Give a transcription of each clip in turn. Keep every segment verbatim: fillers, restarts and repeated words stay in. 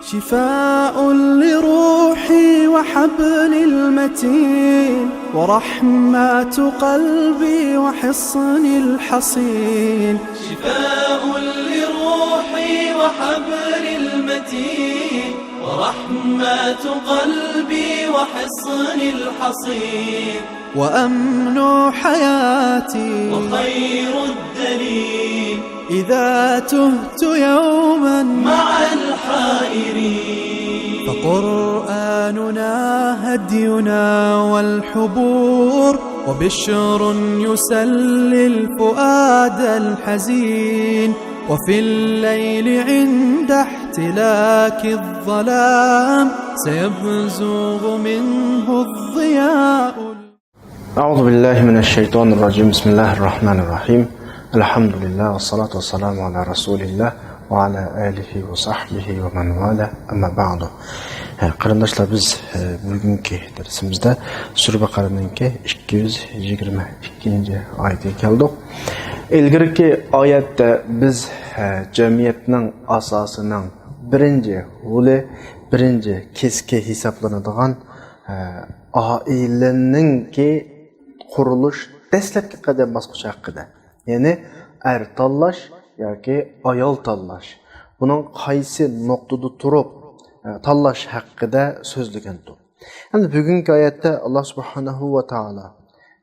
شفاء لروحي وحبل المتين، ورحمة قلبي وحصن الحصين. شفاء لروحي وحبل المتين، ورحمة قلبي وحصن الحصين. وأمن حياتي وخير الدليل، إذا تهت يوما مع الحائرين. فقرآننا هدينا والحبور، وبشر يسلي الفؤاد الحزين. وفي الليل عند احتلاك الظلام، سيبزغ منه الضياء. أعوذ بالله من الشيطان الرجيم. بسم الله الرحمن الرحيم. الحمد لله والصلاة والسلام على رسول الله وعلى آله وصحبه ومن والاه. أما بعد. ھە، قېرىنداشلار، بىز، ھە، بۈگۈنكى دەرسىمىزدە سۈرە بەقەرەنىڭكى ئىككى يۈز يىگىرمە ئىككىنچى ئايىتىگە كەلدۇق. ئىلگىرىكى ئايەتتە بىز، ھە، جەمئىيەتنىڭ ئاساسىنىڭ بىرىنچى ھولى، بىرىنچى كېسىكى ھېسابلىنىدىغان، ھە، ئائىلىنىڭكى قۇرۇلۇش دەسلەپكى قەدەم باسقۇچى ھەققىدە، يەنى ئەر تاللاش ياكى ئايال تاللاش، بۇنىڭ قايسى نۇقتىدا تۇرۇپ، ئە، تاللاش ھەققىدە سۆزلىگەنتۇق. ئەمدى بۈگۈنكى ئايەتتە ئاللا سۇبھانەھۇ ۋە تائالا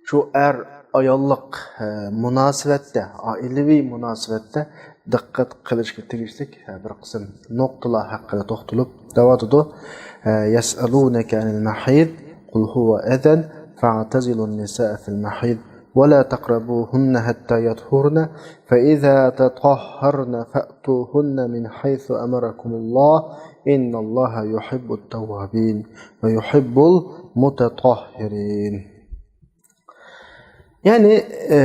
شۇ ئەر ئاياللىق، ئە، مۇناسىۋەتتە، ئائىلىۋى مۇناسىۋەتتە دىققەت قىلىشقا تېگىشلىك، ئە، بىر قىسىم نۇقتىلار ھەققىدە توختىلىپ دەۋاتىدۇ. ئە، يەسئەلۇنەكە ئەنىل مەھىد، قۇل ھۇۋە ئەزەن، فەئتەزىلۇن نىسائە فىل مەھىد، ۋە لا تەقرەبۇھۇننە ھەتتا يەتھۇرنە، فەئىزا تەتەھھەرنە فەئتۇھۇننە مىن ھەيسۇ ئەمەرەكۇمۇللاھ، ئىننەللاھە يۇھىببۇت تەۋۋابىن ۋە يۇھىببۇل مۇتەتەھھىرىن. يەنى، ئە،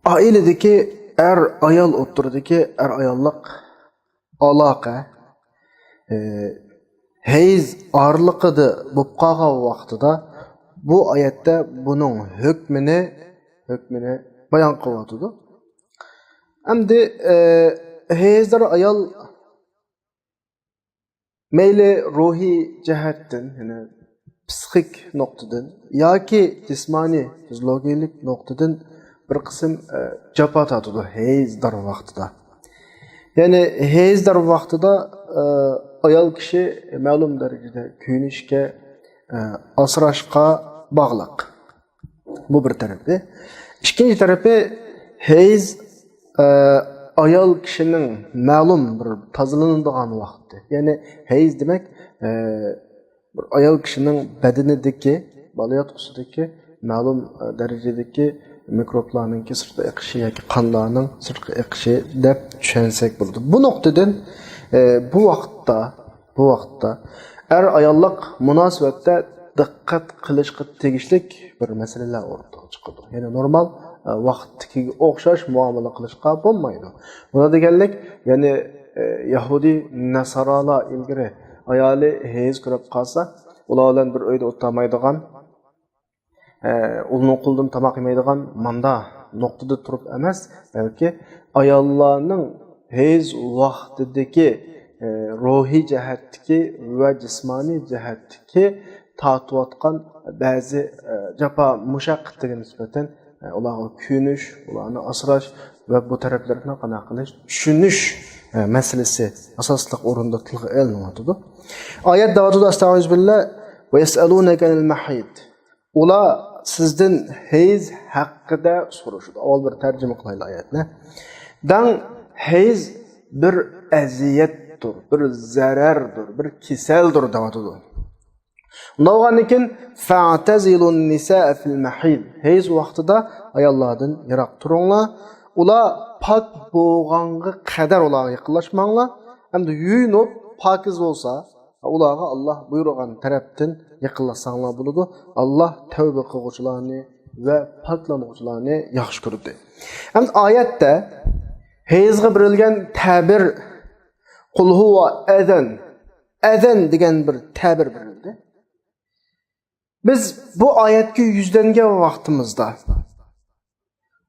ئائىلىدىكى ئەر-ئايال ئوتتۇرىدىكى ئەر-ئاياللىق ئالاقە، ئە، ھەيز ئارىلىقىدا بولۇپ قالغان ۋاقتىدا بۇ ئايەتتە بۇنىڭ ھۆكمىنى، ھۆكمىنى بايان قىلىۋاتىدۇ. ئەمدى، ئە، ھەيزدار ئايال مەيلى روھىي جەھەتتىن، يەنى پسىخىك نۇقتىدىن ياكى جىسمانىي، فىزىولوگىيەلىك نۇقتىدىن بىر قىسىم، ئە، جاپا تارتىدۇ ھەيزدار ۋاقتىدا. يەنى ھەيزدار ۋاقتىدا، ئە، ئايال كىشى مەلۇم دەرىجىدە كۆيۈنۈشكە، ئە، ئاسراشقا باغلىق. بۇ بىر تەرىپى. ئىككىنچى تەرىپى، ھەيز، ئە، ئايال كىشىنىڭ مەلۇم بىر تازىلىنىدىغان ۋاقتى. يەنى ھەيز دېمەك، ئە، بىر ئايال كىشىنىڭ بەدىنىدىكى، بالىياتقۇسىدىكى مەلۇم، ئە، دەرىجىدىكى مىكروبلارنىڭكى سىرتقا ئېقىشى ياكى قانلارنىڭ سىرتقا ئېقىشى دەپ چۈشەنسەك بولىدۇ. بۇ نۇقتىدىن، ئە، بۇ ۋاقىتتا بۇ ۋاقىتتا ئەر-ئاياللىق مۇناسىۋەتتە دىققەت قىلىشقا تېگىشلىك بىر مەسىلىلەر ئوتتۇرىغا چىقىدۇ. يەنى نورمال، ئە، ۋاقىتتىكىگە ئوخشاش مۇئامىلە قىلىشقا بولمايدۇ. بۇنىڭ دېگەنلىك، يەنى، ئە، يەھۇدىي ناسارالار ئىلگىرى ئايالى ھەيز كۆرۈپ قالسا، ئۇلار بىلەن بىر ئۆيدە ئولتۇرمايدىغان، ئە، ئۇلنىڭ قولىدىن تاماق يېمەيدىغان ماندا نۇقتىدا تۇرۇپ ئەمەس، بەلكى ئاياللارنىڭ ھەيز ۋاقتىدىكى، ئە، روھىي جەھەتتىكى ۋە جىسمانىي جەھەتتىكى تارتىۋاتقان بەزى، ئە، جاپا مۇشەققەتلىرىگە نىسبەتەن، ئە، ئۇلارغا كۆيۈنۈش، ئۇلارنى ئاسراش ۋە بۇ تەرەپلىرىنى قانداق قىلىش، چۈشىنىش، ئە، مەسىلىسى ئاساسلىق ئورۇندا تىلغا ئېلىنىۋاتىدۇ. ئايەت دەۋاتىدۇ، ئەستەئىزۇبىللا، ۋە يەسئەلۇنەكە ئەنىل مەھىد. ئۇلار سىزدىن ھەيز ھەققىدە سورىشىدۇ. ئاۋۋال بىر تەرجىمە قىلايلى ئايەتنى. دەڭ، ھەيز بىر ئەزىيەتتۇر، بىر زەرەردۇر، بىر كېسەلدۇر دەۋاتىدۇ. ئۇنداق بولغاندىن كېيىن، فەئتەزىلۇن نىسائە فىل مەھىد. ھەيز ۋاقتىدا ئاياللاردىن يىراق تۇرۇڭلار. ئۇلار پاك بولغانغا قەدەر ئۇلارغا يېقىنلاشماڭلار. ئەمدى يۇيۇنۇپ پاكىز بولسا، ئۇلارغا ئاللا بۇيرۇغان تەرەپتىن يېقىنلاشساڭلار بولىدۇ. ئاللا تەۋبە قىلغۇچىلارنى ۋە پاكلانغۇچىلارنى ياخشى كۆرىدۇ. ئەمدى ئايەتتە ھەيزغا بېرىلگەن تەبىر، قۇل ھۇۋە ئەزەن، ئەزەن دېگەن بىر تەبىر بېرىلدى. بىز بۇ ئايەتكە يۈزلەنگەن ۋاقتىمىزدا،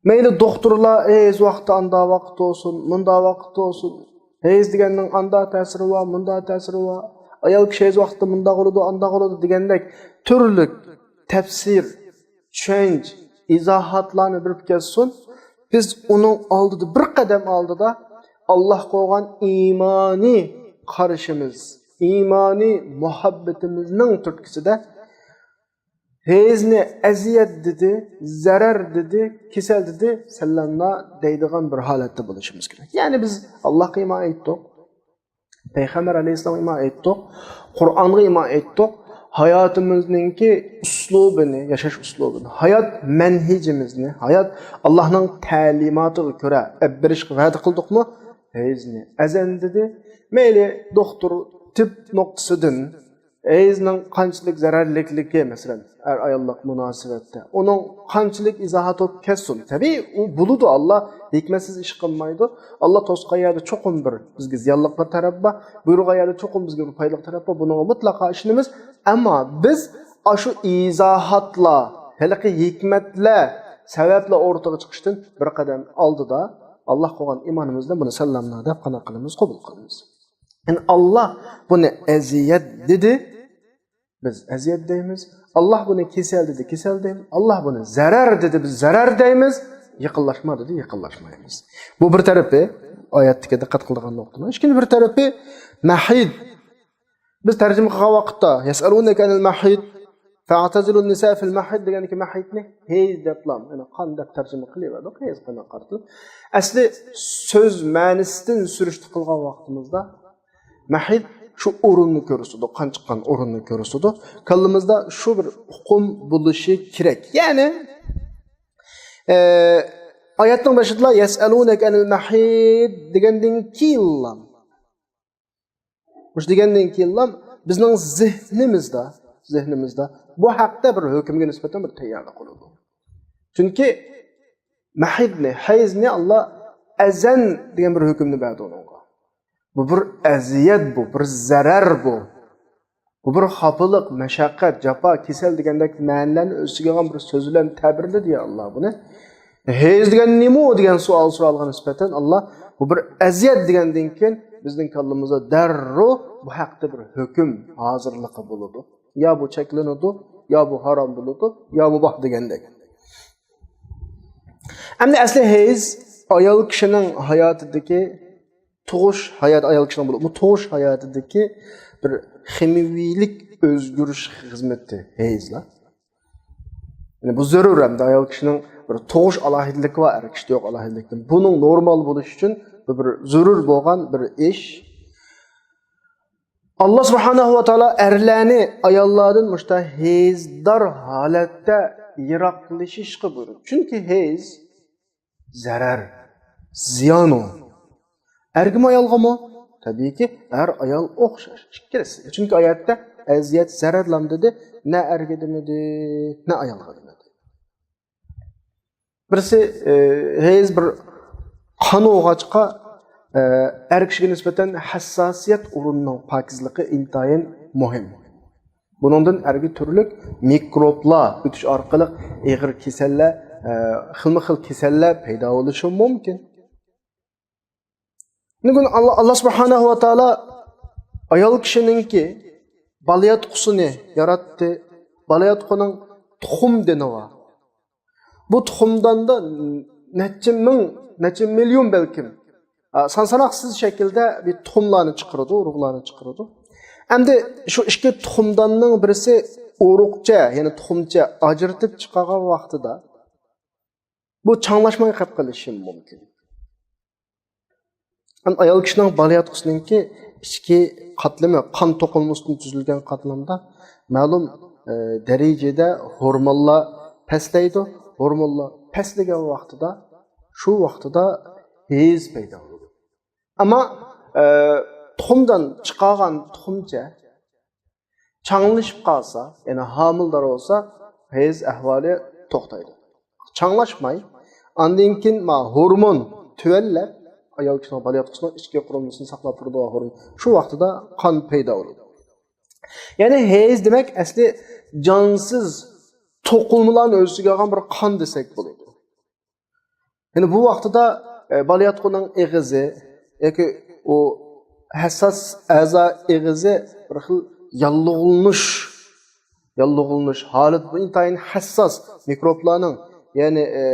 مەيلى دوختۇرلار، ئەي، ھەيز ۋاقتى ئاندا ۋاقىت بولسۇن، مۇندا ۋاقىت بولسۇن، ھەيز دېگەننىڭ ئاندا تەسىرى بار، مۇندا تەسىرى بار. ئايال كىشى ھەيز ۋاقتىدا مۇنداق بولىدۇ، ئانداق بولىدۇ دېگەندەك تۈرلۈك تەپسىر، چۈشەنچە، ئىزاھاتلارنى بېرىپ كەتسۇن. بىز ئۇنىڭ ئالدىدا، بىر قەدەم ئالدىدا ئاللاھقا بولغان ئىمانىي قارىشىمىز، ئىمانىي مۇھەببىتىمىزنىڭ تۈرتكىسىدە ھەيزنى ئەزىيەت دېدى، زەرەر دېدى، كېسەل دېدى، سەللەملا دەيدىغان بىر ھالەتتە بولۇشىمىز كېرەك. يەنى بىز ئاللاھقا ئىمان ئېيتتۇق، پەيغەمبەر ئەلەيھىسسالامغا ئىمان ئېيتتۇق، قۇرئانغا ئىمان ئېيتتۇق، ھاياتىمىزنىڭكى ئۇسلۇبىنى، ياشاش ئۇسلۇبىنى، ھايات مەنھىجىمىزنى، ھايات ئاللاھنىڭ تەلىماتىغا كۆرە ئېلىپ بېرىشقا ۋەدە قىلدۇقمۇ؟ ھەيزنى ئەزەن دېدى. مەيلى دوختۇر، تېب نۇقتىسىدىن ھەيزنىڭ قانچىلىك زەرەرلىكلىكى، مەسىلەن، ئەر-ئاياللىق مۇناسىۋەتتە، ئۇنىڭ قانچىلىك ئىزاھاتى بولۇپ كەتسۇن. تەبىئىي، ئۇ بولىدۇ، ئاللا ھېكمەتسىز ئىش قىلمايدۇ. ئاللا توسقان يەردە چوقۇم بىر بىزگە زىيانلىق بىر تەرەپ بار، بۇيرۇغان يەردە چوقۇم بىزگە بىر پايدىلىق تەرەپ بار. بۇنىڭغا مۇتلەقا ئىشىنىمىز. ئەمما بىز ئاشۇ ئىزاھاتلار، ھېلىقى ھېكمەتلەر، سەۋەبلەر ئوتتۇرىغا چىقىشتىن بىر قەدەم ئالدىدا، ئاللاھقا بولغان ئىمانىمىز بىلەن بۇنى سەللەملا دەپ قانداق قىلىمىز؟ قوبۇل قىلىمىز. يەنى ئاللا بۇنى ئەزىيەت دېدى. بىز ئەزىيەت دەيمىز. ئاللا بۇنى كېسەل دېدى، كېسەل دەيمىز. ئاللا بۇنى زەرەر دېدى، بىز زەرەر دەيمىز. يېقىنلاشما دېدى، يېقىنلاشمايمىز. بۇ بىر تەرىپى، ئايەتتىكى دىققەت قىلىدىغان نۇقتىمىز. ئىككىنچى بىر تەرىپى، مەھىد. بىز تەرجىمە قىلغان ۋاقىتتا، يەسئەلۇنەكە ئەنىل مەھىد، فەئتەزىلۇن نىسا فىل مەھىد دېگەندىكى مەھىدنى ھەيز دەپلا، يەنى قان دەپ تەرجىمە قىلىۋەردۇق، ھەيز قانغا قارىتىلىپ. ئەسلى سۆز مەنىسىدىن سۈرۈشتە قىلغان ۋاقتىمىزدا، مەھىد شۇ ئورۇننى كۆرسىتىدۇ، قان چىققان ئورۇننى كۆرسىتىدۇ. كاللىمىزدا شۇ بىر ئۇقۇم بولۇشى كېرەك. يەنى، ئە، ئايەتنىڭ بېشىدىلا يەسئەلۇنەكە ئەنىل مەھىد دېگەندىن كېيىنلا، مۇشۇ دېگەندىن كېيىنلا بىزنىڭ زېھنىمىزدا، زېھنىمىزدا بۇ ھەقتە بىر ھۆكۈمگە نىسبەتەن بىر تەييارلىق بولىدۇ. چۈنكى مەھىدنى، ھەيزنى ئاللا ئەزەن دېگەن بىر ھۆكۈمنى بەردى ئۇنىڭغا. بۇ بىر ئەزىيەت، بۇ بىر زەرەر، بۇ. بۇ بىر خاپىلىق، مەشەققەت، جاپا، كېسەل دېگەندەك مەنىلەرنى ئۆز ئىچىگە ئالغان بىر سۆز بىلەن تەبىرلىدى يا ئاللا بۇنى. ھەيز دېگەن نېمە دېگەن سوئال سورالغان نىسبەتەن ئاللا بۇ بىر ئەزىيەت دېگەندىن كېيىن بىزنىڭ كاللىمىزدا دەررۇ بۇ ھەقتە بىر ھۆكۈم ھازىرلىقى بولىدۇ. يا بۇ چەكلىنىدۇ، يا بۇ ھارام بولىدۇ، يا مۇباھ دېگەندەك. ئەمدى ئەسلى ھەيز ئايال كىشىنىڭ ھاياتىدىكى تۇغۇش ھاياتى، ئايال كىشىنىڭ بولۇپمۇ تۇغۇش ھاياتىدىكى بىر خىمىيىلىك ئۆزگىرىش خىزمىتى ھەيزلار. يەنى بۇ زۆرۈر ئەمدى ئايال كىشىنىڭ بىر تۇغۇش ئالاھىدىلىكى بار، ئەر كىشىدە يوق ئالاھىدىلىكتىن. بۇنىڭ نورمال بولۇشى ئۈچۈن بۇ بىر زۆرۈر بولغان بىر ئىش. ئاللا سۇبھانەھۇ ۋە تائالا ئەرلەرنى ئاياللاردىن مۇشتا ھەيزدار ھالەتتە يىراقلىشىشقا بۇيرۇدى. چۈنكى ھەيز زەرەر، زىيان ئۇ. ئەرگىمۇ، ئايالغىمۇ؟ تەبىئىيكى، ئەر، ئايال ئوخشاش، ئىككىلىسى. چۈنكى ئايەتتە ئەزىيەت، زەرەرلام دېدى، نە ئەرگە دېمىدى، نە ئايالغا دېمىدى. بىرسى، ئە، ھەيز بىر قان بولغاچقا، ئە، ئەر كىشىگە نىسبەتەن ھەسساسىيەت ئورنىنىڭ پاكىزلىقى ئىنتايىن مۇھىم. بۇنىڭدىن ئەرگە تۈرلۈك مىكروبلار ئۆتۈش ئارقىلىق ئېغىر كېسەللەر، ئە، خىلمۇ خىل كېسەللەر پەيدا بولۇشى مۇمكىن. بۈگۈن ئاللا، ئاللا سۇبھانەھۇ ۋە تائالا ئايال كىشىنىڭكى بالىياتقۇسىنى ياراتتى. بالىياتقۇنىڭ تۇخۇم دېنى بار. بۇ تۇخۇمداندا نەچچە مىڭ، نەچچە مىليون بەلكىم، ئا، سان ساناقسىز شەكىلدە بىر تۇخۇملارنى چىقىرىدۇ، ئۇرۇقلارنى چىقىرىدۇ. ئەمدى شۇ ئىككى تۇخۇمداننىڭ بىرسى ئۇرۇقچە، يەنى تۇخۇمچە ئاجرىتىپ چىقارغان ۋاقتىدا بۇ چاڭلاشماي قېلىپ قېلىشى مۇمكىن. ئەمدى ئايال كىشىنىڭ بالىياتقۇسىنىڭكى ئىچكى قاتلىمى، قان توقۇلمىسىدىن تۈزۈلگەن قاتلامدا مەلۇم، ئە، دەرىجىدە ھورمونلار پەسلەيدۇ. ھورمونلار پەسلىگەن ۋاقتىدا، شۇ ۋاقتىدا ھەيز پەيدا بولىدۇ. ئەمما، ئە، تۇخۇمدان چىقارغان تۇخۇمچە چاڭلىشىپ قالسا، يەنى ھامىلىدار بولسا، ھەيز ئەھۋالى توختايدۇ. چاڭلاشماي، ئاندىن كېيىن ما ھورمون تۆۋەنلەپ، ئايال كىشىنىڭ بالىياتقۇسىنىڭ ئىچكى قۇرۇلمىسىنى ساقلاپ تۇرىدىغان ھورمون، شۇ ۋاقتىدا قان پەيدا بولىدۇ. يەنى ھەيز دېمەك، ئەسلى جانسىز توقۇلمىلارنى ئۆز ئىچىگە ئالغان بىر قان دېسەك بولىدۇ. يەنى بۇ ۋاقتىدا، ئە، بالىياتقۇنىڭ ئېغىزى ياكى ئۇ ھەسساس ئەزا ئېغىزى بىر خىل ياللۇغلىنىش، ياللۇغلىنىش ھالىتى، بۇ ئىنتايىن ھەسساس مىكروبلارنىڭ، يەنى، ئە،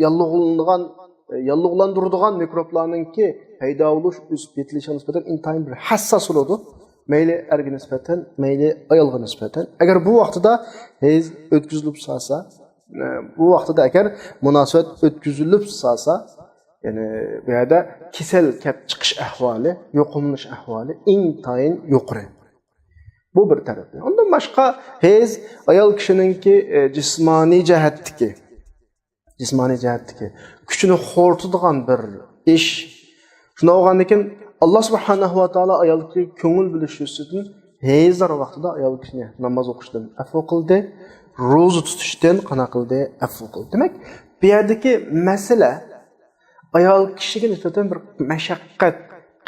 ياللۇغلىنىدىغان، ئە، ياللۇغلاندۇرىدىغان مىكروبلارنىڭكى پەيدا بولۇش، ئۆسۈپ يېتىلىشىگە نىسبەتەن ئىنتايىن بىر ھەسساس بولىدۇ. مەيلى ئەرگە نىسبەتەن، مەيلى ئايالغا نىسبەتەن. ئەگەر بۇ ۋاقتىدا ھەيز ئۆتكۈزۈلۈپ سالسا، ئە، بۇ ۋاقتىدا ئەگەر مۇناسىۋەت ئۆتكۈزۈلۈپ سالسا، يەنى بۇ يەردە كېسەل كەپ چىقىش ئەھۋالى، يۇقۇملىنىش ئەھۋالى ئىنتايىن يۇقىرى. بۇ بىر تەرەپتىن. ئۇندىن باشقا ھەيز ئايال كىشىنىڭكى، ئە، جىسمانىي جەھەتتىكى، جىسمانىي جەھەتتىكى كۈچىنى خورىتىدىغان بىر ئىش. شۇنداق بولغاندىكىن، ئاللا سۇبھانەھۇ ۋە تائالا ئايال كىشىگە كۆڭۈل بۆلۈش يۈزىسىدىن ھەيزلار ۋاقتىدا ئايال كىشىنى ناماز ئوقۇشتىن ئەپۇ قىلدى، روزا تۇتۇشتىن قانا قىلدى، ئەپۇ قىلدى. دېمەك، بۇ يەردىكى مەسىلە ئايال كىشىگە نىسبەتەن بىر مەشەققەت،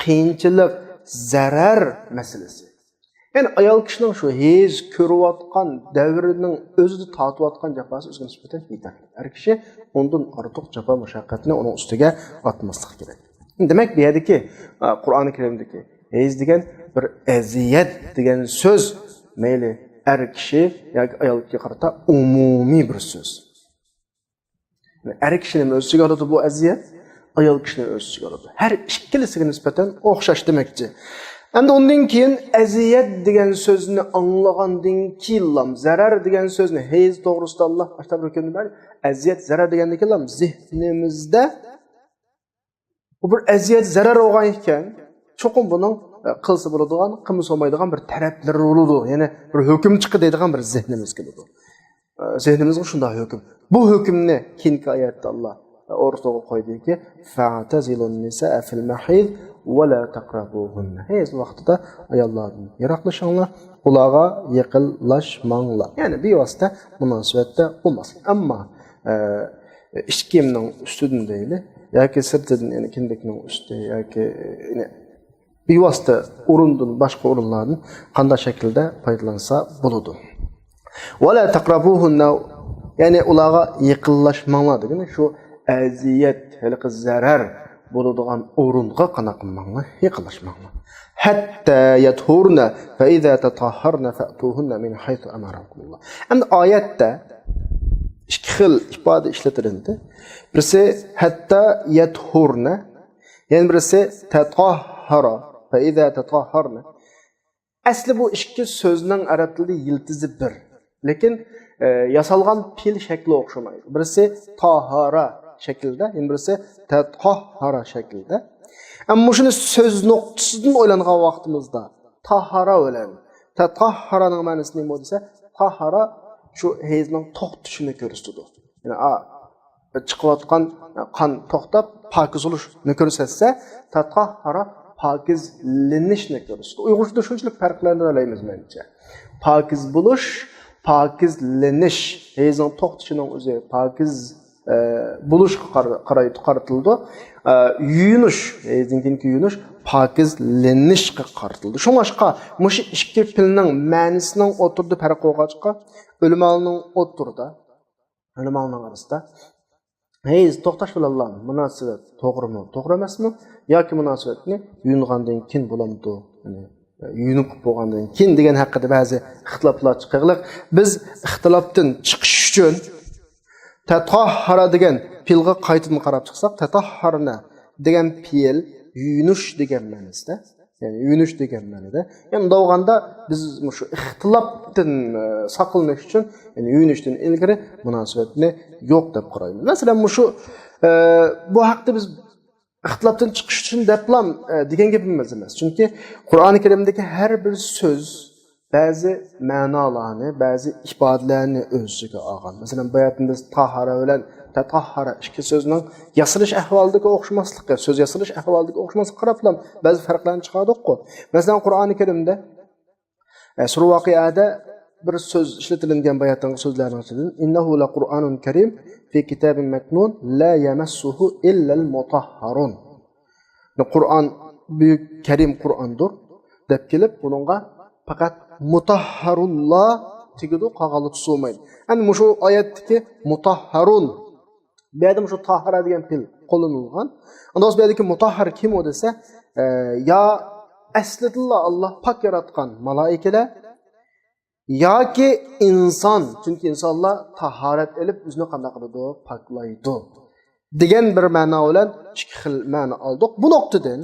قىيىنچىلىق، زەرەر مەسىلىسى. يەنى ئايال كىشىنىڭ شۇ ھەيز كۆرۈۋاتقان دەۋرىنىڭ ئۆزىدە تارتىۋاتقان جاپاسى ئۆزىگە نىسبەتەن يېتەرلىك. ئەر كىشى ئۇندىن ئارتۇق جاپا مۇشەققەتنى ئۇنىڭ ئۈستىگە ئاتماسلىقى كېرەك. دېمەك، بۇ يەردىكى، ئا، قۇرئانى كەرىمدىكى ھەيز دېگەن بىر ئەزىيەت دېگەن سۆز، مەيلى ئەر كىشى ياكى ئايال كىشىگە قارىتا ئومۇمىي بىر سۆز. ئەر كىشىنىمۇ ئۆز ئىچىگە ئالىدۇ بۇ ئەزىيەت، ئايال كىشىنى ئۆز ئىچىگە ئالىدۇ. ھەر ئىككىلىسىگە نىسبەتەن ئوخشاش دېمەكچى. ئەمدى ئۇندىن كېيىن ئەزىيەت دېگەن سۆزنى ئاڭلىغاندىن كېيىنلام، زەرەر دېگەن سۆزنى، ھەيز توغرىسىدا ئاللا ئاشتا بىر كۈندە بەر، ئەزىيەت، زەرەر دېگەندىن كېيىنلام زېھنىمىزدە بۇ بىر ئەزىيەت، زەرەر بولغان ئىكەن، چوقۇم بۇنىڭ، ئە، قىلسا بولىدىغان، قىلمىسا بولمايدىغان بىر تەرەپلىرى بولىدۇ. يەنى بىر ھۆكۈم چىققى دەيدىغان بىر زېھنىمىز كېلىدۇ. ئە، زېھنىمىزغا شۇنداق ھۆكۈم. بۇ ھۆكۈمنى كېيىنكى ئايەتتە ئاللا، ئە، ئورتىغا قويدىكى، فَاعْتَزِلُوا النِّسَاءَ فِي الْمَحِيضِ وَلَا تَقْرَبُوهُنَّ. ھەيز ۋاقتىدا ئاياللاردىن يىراقلىشىڭلار، ئۇلارغا يېقىنلاشماڭلار. يەنى بىۋاسىتە مۇناسىۋەتتە بولماسلىق. ئەمما، ئە، ئىچ كىيىمنىڭ ئۈستىدىن دەيلى، ياكى سىرتىدىن، يەنى كىندىكنىڭ ئۈستى ياكى، يەنى بىۋاسىتە ئورۇندىن، باشقا ئورۇنلاردىن قانداق شەكىلدە پايدىلانسا بولىدۇ. وَلَا تَقْرَبُوهُنَّ، يەنى ئۇلارغا يېقىنلاشماڭلار دېگىنى شۇ ئەزىيەت، ھېلىقى زەرەر بولىدىغان ئورۇنغا قانداق قىلماڭلار، يېقىنلاشماڭلار. حَتَّى يَطْهُرْنَ فَإِذَا تَطَهَّرْنَ فَأْتُوهُنَّ مِنْ حَيْثُ أَمَرَكُمُ اللَّهُ. ئەمدى ئايەتتە ئىككى خىل ئىپادە ئىشلىتىلدى. بىرسى ھەتتا يەتھۇرنە، يەنە بىرسى تەتاھھارا، فەئىزا تەتاھھارنە. ئەسلى بۇ ئىككى سۆزنىڭ ئەرەب تىلىدا يىلتىزى بىر. لېكىن، ئە، ياسالغان پېئىل شەكلى ئوخشىمايدۇ. بىرسى تاھارا شەكلىدە، يەنە بىرسى تەتاھھارا شەكلىدە. ئەمما مۇشۇنى سۆز نۇقتىسىدىن ئويلانغان ۋاقتىمىزدا، تاھارا بىلەن تەتاھھارانىڭ مەنىسى نېمە دېسە، تاھارا شۇ ھەيزنىڭ توختىشىنى كۆرسىتىدۇ. يەنى، ئا، چىقىۋاتقان قان توختاپ، پاكىز بولۇشنى كۆرسەتسە، تەتاھھارا پاكىزلىنىشنى كۆرسىتىدۇ. ئۇيغۇرچىدا شۇنچىلىك پەرقلەندۈرەلەيمىز مەنچە. پاكىز بولۇش، پاكىزلىنىش. ھەيزنىڭ توختىشىنىڭ ئۆزى پاكىز، ئە، بولۇشقا قار-، قاراي-، قارىتىلىدۇ. ئە، يۇيۇنۇش، ھەيزدىن كېيىنكى يۇيۇنۇش پاكىزلىنىشقا قارىتىلىدۇ. شۇڭلاشقا مۇشۇ ئىككى پېئىلنىڭ مەنىسىنىڭ ئوتتۇرىدا پەرق بولغاچقا، ئۆلىمالارنىڭ ئوتتۇرىدا، ئۆلىمالارنىڭ ئارىسىدا ھەيز توختاش بىلەنلا مۇناسىۋەت توغرىمۇ، توغرا ئەمەسمۇ؟ ياكى مۇناسىۋەتنى يۇيۇنغاندىن كېيىن بولامدۇ؟ يەنى، يۇيۇنۇپ قىلىپ بولغاندىن كېيىن دېگەن ھەققىدە بەزى ئىختىلاپلار چىقىرلىق. بىز ئىختىلاپتىن چىقىش ئۈچۈن تەتاھھارا دېگەن پېئىلغا قايتىدىن قاراپ چىقساق، تەتاھھارنە دېگەن پېئىل يۇيۇنۇش دېگەن مەنىسىدە. يەنى يۇيۇنۇش دېگەن مەنىدە. يەنى مۇنداق بولغاندا بىز مۇشۇ ئىختىلاپتىن، ئە، ساقلىنىش ئۈچۈن، يەنى يۇيۇنۇشتىن ئىلگىرى مۇناسىۋەتنى يوق دەپ قارايمىز. مەسىلەن، مۇشۇ، ئە، بۇ ھەقتە بىز ئىختىلاپتىن چىقىش ئۈچۈن دەپلا، ئە، دېگەن گېپىمىز ئەمەس. چۈنكى قۇرئانى كەرىمدىكى ھەر بىر سۆز بەزى مەنالارنى، بەزى ئىپادىلەرنى ئۆز ئىچىگە ئالغان. مەسىلەن، بۇ يەردىن بىز تاھارە بىلەن تەتاھارە ئىككى سۆزنىڭ ياسىلىش ئەھۋالىدىكى ئوخشىماسلىقى، سۆز ياسىلىش ئەھۋالىدىكى ئوخشىماسلىققا قاراپلا بەزى پەرقلەرنى چىقاردۇققۇ. مەسىلەن، قۇرئانى كەرىمدە، ئە، سۈرە ۋەقىئەدە بىر سۆز ئىشلىتىلىنگەن، باياتىنقى سۆزلەرنىڭ ئىچىدىن، «إِنَّهُ لَقُرْآنٌ كَرِيمٌ فِي كِتَابٍ مَكْنُونٍ لَا يَمَسُّهُ إِلَّا الْمُطَهَّرُونَ.» قۇرئان بۈيۈك، كەرىم قۇرئاندۇر دەپ كېلىپ، بۇنىڭغا پەقەت مۇتاھھارۇنلا تېگىدۇ، قالغانلار تۇتۇلمايدۇ. ئەنە مۇشۇ ئايەتتىكى مۇتاھھارۇن، بۇ يەردە مۇشۇ تاھارە دېگەن پېئىل قوللىنىلغان. ئۇندا بۇ يەردىكى مۇتاھھار كىم ئۇ دېسە، ئە، يا ئەسلىدىنلا ئاللا پاك ياراتقان مالائىكىلەر ياكى ئىنسان، چۈنكى ئىنسانلار تاھارەت ئېلىپ ئۆزىنى قانداق قىلىدۇ؟ پاكلايدۇ دېگەن بىر مەنا بىلەن ئىككى خىل مەنا ئالدۇق. بۇ نۇقتىدىن،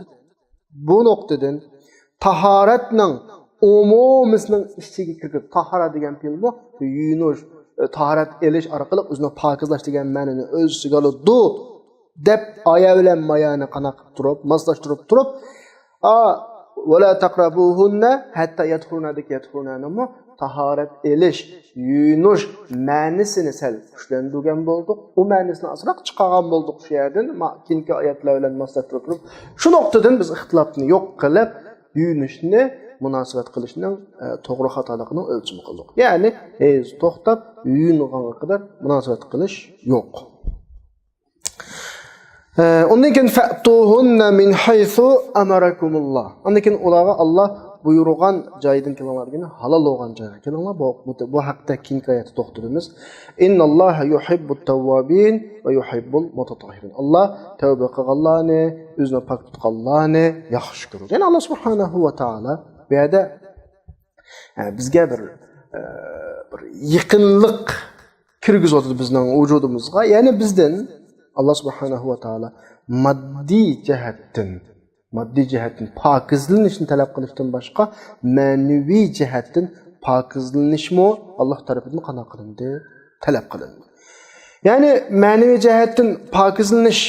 بۇ نۇقتىدىن تاھارەتنىڭ ئومۇمىسىنىڭ ئىچىگە كىرگۈزۈپ، تاھارە دېگەن پېئىل بۇ، يۇيۇنۇش، ئە، تاھارەت ئېلىش ئارقىلىق ئۆزىنى پاكىزلاش دېگەن مەنىنى ئۆز ئىچىگە ئالىدۇ، دەپ ئايە بىلەن مايانى قانداق قىلىپ تۇرۇپ، ماسلاشتۇرۇپ تۇرۇپ، ئا، ۋەلا تەقرەبۇھۇننە ھەتتا يەتھۇرۇنەدىكى يەتھۇرۇنەنىمۇ تاھارەت ئېلىش، يۇيۇنۇش مەنىسىنى سەل كۈچلەندۈرگەن بولدۇق. ئۇ مەنىسىنى ئازراق چىقارغان بولدۇق شۇ يەردىن. ما-، كېيىنكى ئايەتلەر بىلەن ماسلاشتۇرۇپ تۇرۇپ، شۇ نۇقتىدىن بىز ئىختىلاپنى يوق قىلىپ، يۇيۇنۇشنى مۇناسىۋەت قىلىشنىڭ، ئە، توغرا خاتالىقىنىڭ ئۆلچىمى قىلدۇق. يەنى ھېيز توختاپ يۇيۇنغانغا قەدەر مۇناسىۋەت قىلىش يوق. ئە، ئۇندىن كېيىن فەتۇھۇننە مىن ھەيسۇ ئەمەرەكۇمۇللا. ئاندىن كېيىن ئۇلارغا ئاللا بۇيرۇغان جايدىن كېلىڭلار دېگەن، ھالال بولغان جايغا كېلىڭلار. بۇ، بۇ، بۇ ھەقتە كېيىنكى ئايەتتە توختىلىمىز. ئىنناللاھە يۇھىببۇت تەۋۋابىن ۋە يۇھىببۇل مۇتەتەھھىرىن. ئاللا تەۋبە قىلغانلارنى، ئۆزىنى پاك تۇتقانلارنى ياخشى كۆرىدۇ. يەنى ئاللا سۇبھانەھۇ ۋە تائالا بۇ يەردە، ئە، بىزگە بىر، ئە، بىر يېقىنلىق كىرگۈزۈۋاتىدۇ بىزنىڭ ۋۇجۇدىمىزغا. يەنى بىزدىن ئاللا سۇبھانەھۇ ۋە تائالا ماددىي جەھەتتىن، ماددىي جەھەتتىن پاكىزلىنىشنى تەلەپ قىلىشتىن باشقا، مەنىۋى جەھەتتىن پاكىزلىنىشمۇ ئاللا تەرىپىدىن قانداق قىلىندى؟ تەلەپ قىلىندى. يەنى مەنىۋى جەھەتتىن پاكىزلىنىش،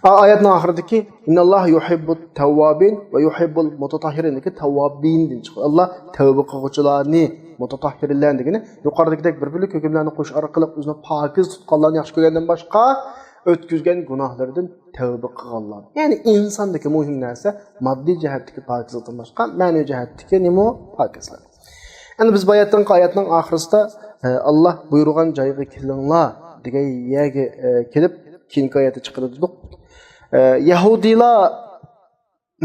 ئا-، ئايەتنىڭ ئاخىرىدىكى، «ئىنناللاھە يۇھىببۇت تەۋۋابىن ۋە يۇھىببۇل مۇتەتەھھىرىن» دېگەن تەۋۋابىن دىن چىقىدۇ. ئاللا تەۋبە قىلغۇچىلارنى، مۇتەتەھھىرلەرنى دېگىنى، يۇقىرىدىكىدەك بىر بىرلىك ھۆكۈملەرنى قوشۇش ئارقىلىق ئۆزىنى پاكىز تۇتقانلارنى ياخشى كۆرگەندىن باشقا، ئۆتكۈزگەن گۇناھلىرىدىن تەۋبە قىلغانلار. يەنى ئىنساندىكى مۇھىم نەرسە ماددىي جەھەتتىكى پاكىزلىقتىن باشقا، مەنىۋى جەھەتتىكى نېمە؟ پاكىزلىق. ئەمدى بىز باياتتىنقى ئايەتنىڭ ئاخىرىسىدا، ئە، ئاللا بۇيرۇغان جايغا كېلىڭلار دېگەن يەرگە، ئە، كېلىپ، كېيىنكى ئايەتتە چىقىرىلدۇق. ئە، يەھۇدىيلار